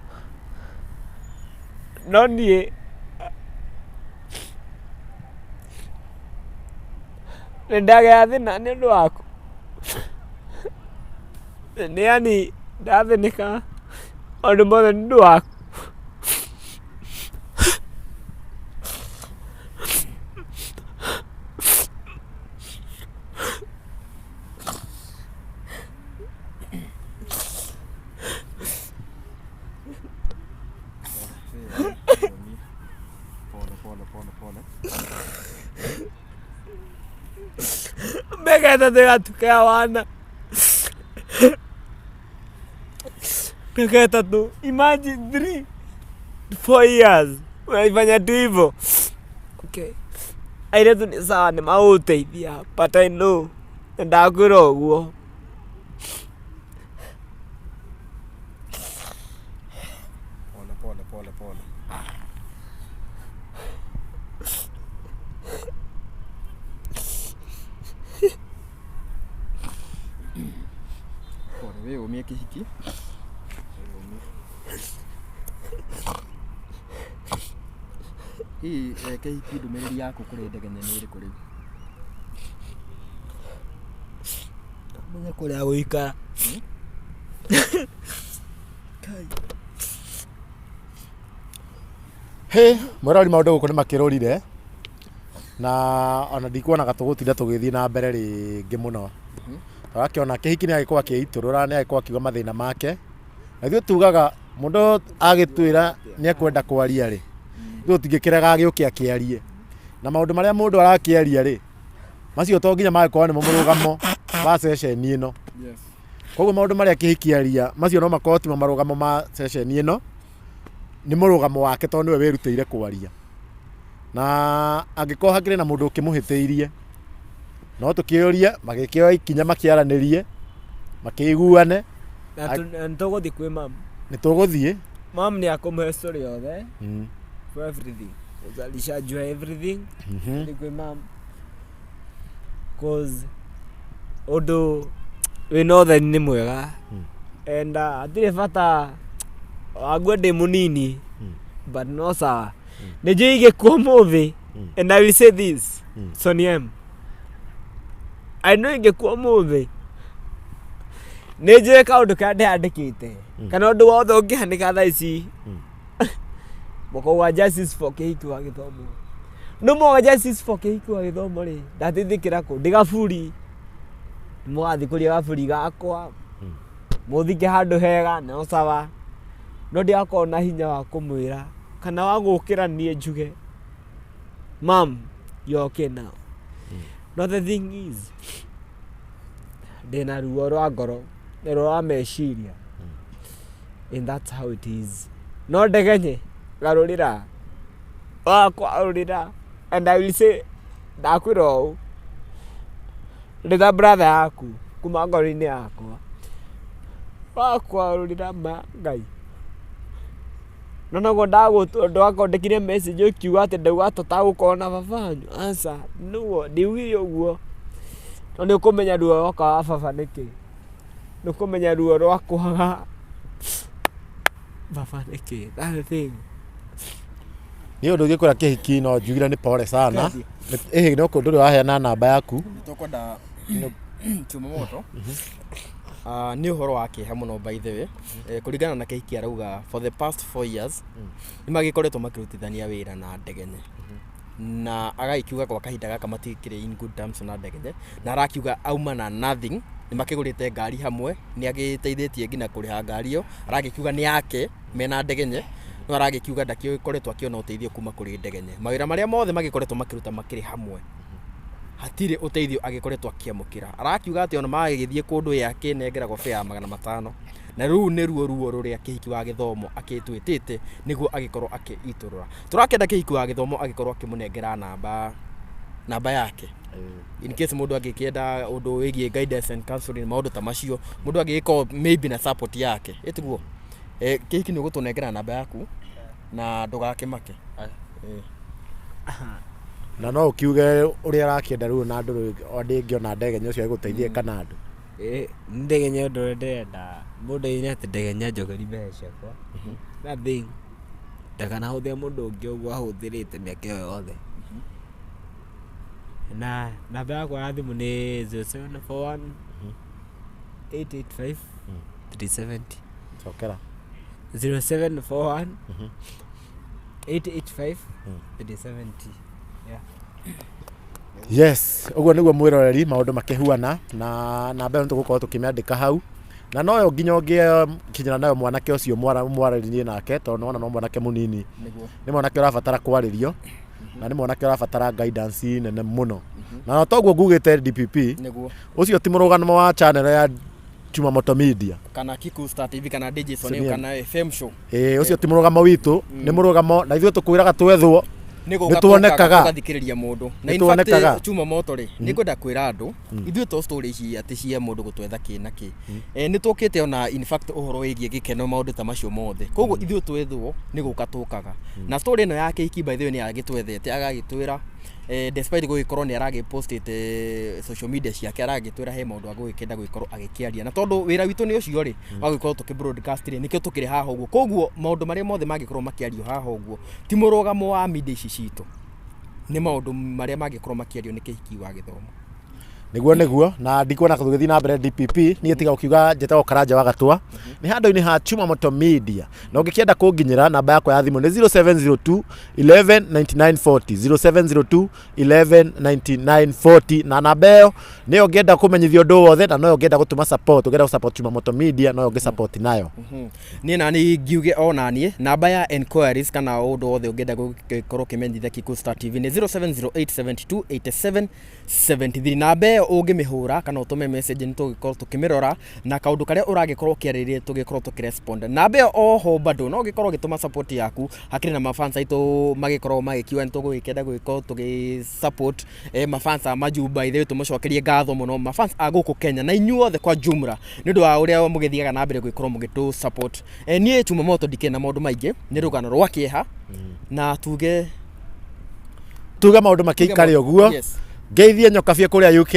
No niĩ nĩ ndagĩa thĩna nĩ ũndũ waku, nĩ yani ndathĩnĩka maũndũ mothe nĩ ũndũ waku. Pole pole pole pole. Mĩaka 3 ĩgatuĩka ya wana, mĩaka 3, imagine 3, 4 years unaifanya tu hivyo. Okay, airĩtu nĩ sawa, nĩ magũgũteithia, but I know na ndakwĩra ũguo. Pole pole pole pole. Kĩhiki. Hihi Kĩhiki, ndũmĩrĩri yaku kũrĩ Ndegenye nĩ ĩrĩkũ rĩu? Menye kũrĩa gũikara. Hĩ, mwĩrori, maũndũ gũkũ nĩ makĩrũrire na ona ndikuonaga tũgũtinda tũgĩthiĩ na mbere rĩngĩ mũno. Ũrakĩona kĩhiki nĩ agĩkorwo akĩitũrũra, nĩ agĩkorwo akiuga mathĩna make, na ithuĩ tugaga mũndũ agĩtwĩra nĩ ekwenda kwaria rĩ, ithuĩ tũtingĩkĩrega agĩũke akĩarie. Na maũndũ marĩa mũndũ arakĩaria rĩ, macio to nginya magĩkorwo nĩmo mũrũgamo wa ceceni ĩno. Koguo maũndũ marĩa kĩhiki aria, macio no makorwo timo marũgamo ma ceceni ĩno, nĩ mũrũgamo wake tondũ nĩwe wĩrutĩire kwaria. Na angĩkorwo hakĩrĩ na mũndũ ũkĩmũhĩtĩirie, no tũkĩũrie magĩkĩoya ikinya makĩaranĩrie, makĩiguane. Na nĩ tũgũthiĩ kwĩ mam. Nĩ tũgũthiĩ. Mam nĩ akũmũhe story yothe for everything. Alishajua everything. Tũthiĩ kwĩ mam. Cause ũndũ wĩna ũtheri nĩ mwega. And hatirĩ bata wague ndĩ mũnini, but no sawa. Nĩ njũĩ ingĩkua ũmũthĩ, and I will say this, Sonny M. I know ingĩkua ũmũthĩ, nĩ njũĩ kaũndũ karĩa ndĩyandĩkĩte kana ũndũ wothe ũngĩhanĩka thaa ici, mũkauga justice for Kĩhiki wa Gĩthomo. No mwauga justice for Kĩhiki wa Gĩthomo rĩ, ndateithĩkĩra kũ? Ndĩ gaburi. Mũgathiĩ kũrĩa gaburi gakwa, mũthike handũ hega, no sawa. No ndigakorwo na hinya wa kũmwĩra kana wa gũkĩra niĩ njuge, "Mom, you're okay now." No the thing is, ndĩna ruo rwa ngoro na ruo rwa meciria. And that's how it is. No Ndegenye, garũrĩra wakwa, garũrĩra. And I will say, ndakwĩra ũũ ndĩ ta brother yaku kuma ngoro-inĩ yakwa, wakwa garũrĩra ma Ngai. No noguo ndakũandĩkire message ũkiuga atĩ ndauga tũtagũkorwo na baba wanyu, aca nĩguo ndiugire ũguo. No nĩ ũkũmenya ruo rwa kwaga baba nĩkĩ, nĩ ũkũmenya ruo rwa kwaga baba nĩkĩ, that's the thing. Niĩ ũndũ ingĩkwĩra kĩhiki no njugire nĩ pole sana. Ĩhĩ, no ndũrĩ waheana namba yaku. Nĩ tũkwenda chuma moto. Nĩ ũhoro wa kĩeha mũno, by the way. Kũringana na kĩhiki arauga for the past 4 years nĩ magĩkoretwo makĩrutithania wĩra na Ndegenye, na agagĩkiuga gwa kahinda gaka matikĩrĩ in good terms na Ndegenye, na arakiuga auma na nothing. Nĩ makĩgũrĩte ngari hamwe, nĩ agĩteithĩtie nginya kũrĩha ngari ĩyo, aragĩkiuga nĩ yake mena Ndegenye, no aragĩkiuga ndakĩkoretwo akĩona ũteithio kuma kũrĩ Ndegenye. Mawĩra marĩa mothe magĩkoretwo makĩruta makĩrĩ hamwe, hatirĩ ũteithio agĩkoretwo akĩamũkĩra. Arakiuga atĩ ona magĩgĩthiĩ kũndũ, ye akĩnengeragwo fare ya 500, na rũu nĩruo ruo rũrĩa Kĩhiki wa Gĩthomo akĩtwĩtĩte nĩguo agĩkorwo akĩitũrũra. Tũrakĩenda Kĩhiki wa Gĩthomo agĩkorwo akĩmũnengera namba yake in case mũndũ angĩkĩenda ũndũ wĩgiĩ guidance and counseling, maũndũ ta macio, mũndũ angĩgĩkorwo maybe na support yake ĩtiguo. Kĩhiki, nĩ ũgũtũnengera namba yaku na ndũgakĩmake. Na no ũkiuge ũrĩa arakĩenda rĩu, na andũ ndĩngĩona Ndegenye ũcio agĩgũteithie kana andũ. Ĩ, Ndegenye, ũndũ ũrĩa ndĩrenda mũndũ aine atĩ Ndegenye anjokerie mbeca ciakwa. Nothing. Ndakanahũthĩre mũndũ ũngĩ ũguo ahũthĩrĩte mĩaka ĩyo yothe. Na namba yakwa ya thimũ nĩ 0741 885 370. Cokera. 0741 885 370. Yeah. Yes, ũguo nĩguo mwĩroreri, maũndũ makĩhuana, na namba ĩyo nĩtũgũkorwo tũkĩmĩandĩka hau, na noyo nginya ũngĩkinyĩra nayo mwanake ũcio mwarĩrie nake, tondũ nĩwona no mwanake mũnini, nĩ mwanake ũrabatara kwarĩrio na nĩ mwanake ũrabatara guidance nene mũno. Na toguo ngugĩte DPP, ũcio ti mũrũgamo wa channel ya Chuma Moto Media kana Kiku Star TV kana DJ Sonny Sonny. Kana FM show. Ĩĩ, ũcio ti mũrũgamo witũ, nĩ mũrũgamo na ithuĩ tũkwĩraga twethwo nĩ gũka. Nĩtuonekaga. Tũgathikĩrĩria mũndũ na in Nĩtuonekaga. fact, Chuma Moto rĩ, nĩ ngwenda kwĩra andũ ithuĩ to story ici atĩ cia mũndũ gũtwetha kĩ na kĩ, nĩ tũkĩte ona in fact ũhoro wĩgiĩ gĩkeno, maũndũ ta macio mothe. Koguo ithuĩ twethwo nĩ gũka tũkaga na story ĩno ya kĩhiki, by the way, nĩ agĩtwethete agagĩtwĩra. Despite gũgĩkorwo nĩ aragĩpostĩte social media ciake, aragĩtwĩra he maũndũ agũgĩkenda gũgĩkorwo agĩkĩaria, na tondũ wĩra witũ nĩ ũcio rĩ wa gũgĩkorwo tũkĩ broadcast rĩ, nĩkĩo tũkĩrĩ haha ũguo. Koguo maũndũ marĩa mothe mangĩkorwo makĩario haha ũguo ti mũrũgamo wa media ici citũ, nĩ maũndũ marĩa mangĩkorwo makĩario nĩ Kĩhiki wa Gĩthomo. Nĩguo, na ndikuona tũgĩthiĩ na mbere. DPP, niĩ tiga gũkiuga njĩtagwo Karanja wa Gatua, nĩ handũ-inĩ ha Chuma Moto Media, na ũngĩkĩenda kũnginyĩra, namba yakwa ya thimũ nĩ 0702 11 99 40, 0702 11 99 40, na namba ĩyo nĩyo ũngĩenda kũmenyithio ũndũ wothe, na noyo ũngĩenda gũtũma support, ũngĩenda gũ support Chuma Moto Media, noyo ũngĩ support nayo. Niĩ nani ngiuge ona niĩ namba ya enquiries kana ũndũ wothe ũngĩenda gũkorwo ũkĩmenyithia Kikuyu Star TV nĩ 0708 72 87 73. Namba ĩyo ũngĩmĩhũra kana ũtũme message, nĩ tũgĩkorwo tũkĩmĩrora na kaũndũ karĩa ũragĩkorwo ũkĩarĩrĩria tũgĩkorwo tũkĩrespond namba ĩyo. Oho bado no ũgĩkorwo ũgĩtũma support yaku, hakĩrĩ na mafans aitũ magĩkoragwo magĩkiuga nĩ tũgũgĩkenda gũgĩkorwo tũgĩ support mafans a majumba ithuĩ. Tũmũcokerie ngatho mũno, mafans a gũkũ Kenya na inyuothe kwa jumla, nĩ ũndũ wa ũrĩa mũgĩthiaga na mbere gũgĩkorwo mũgĩtũ support. Niĩ Chuma Moto ndikĩrĩ na maũndũ maingĩ, nĩ rũgano rwa kĩeha na tuge Tuge maũndũ makĩikare ũguo. Ngeithie Nyokabie kũrĩa UK,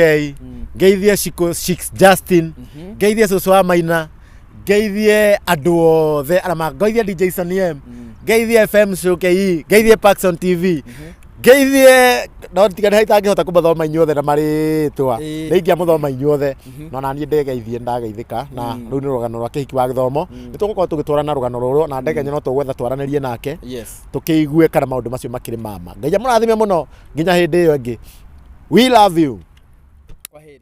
ngeithie Shiko Shix Justin, ngeithie cũcũ wa Maina, ngeithie andũ othe arĩa ngeithie DJ Sunny M, ngeithie FM Show KE, ngeithie Paxson TV, ngeithie, no tiga nĩ itangĩhota kũmathoma inyuothe na marĩtwa. Nĩ ingĩamũthoma inyuothe, no naniĩ ndegeithie, ndageithĩka. Na rĩu nĩ rũgano rwa Kĩhiki wa Gĩthomo, nĩ tũgũkorwo tũgĩtwarana rũgano rũrũ na Ndegenye, no tũgwetha twaranĩrie nake tũkĩigue kana maũndũ macio makĩrĩ mama. Ngai amũrathime mũno nginya hĩndĩ ĩyo ĩngĩ. We love you. Kwaheri.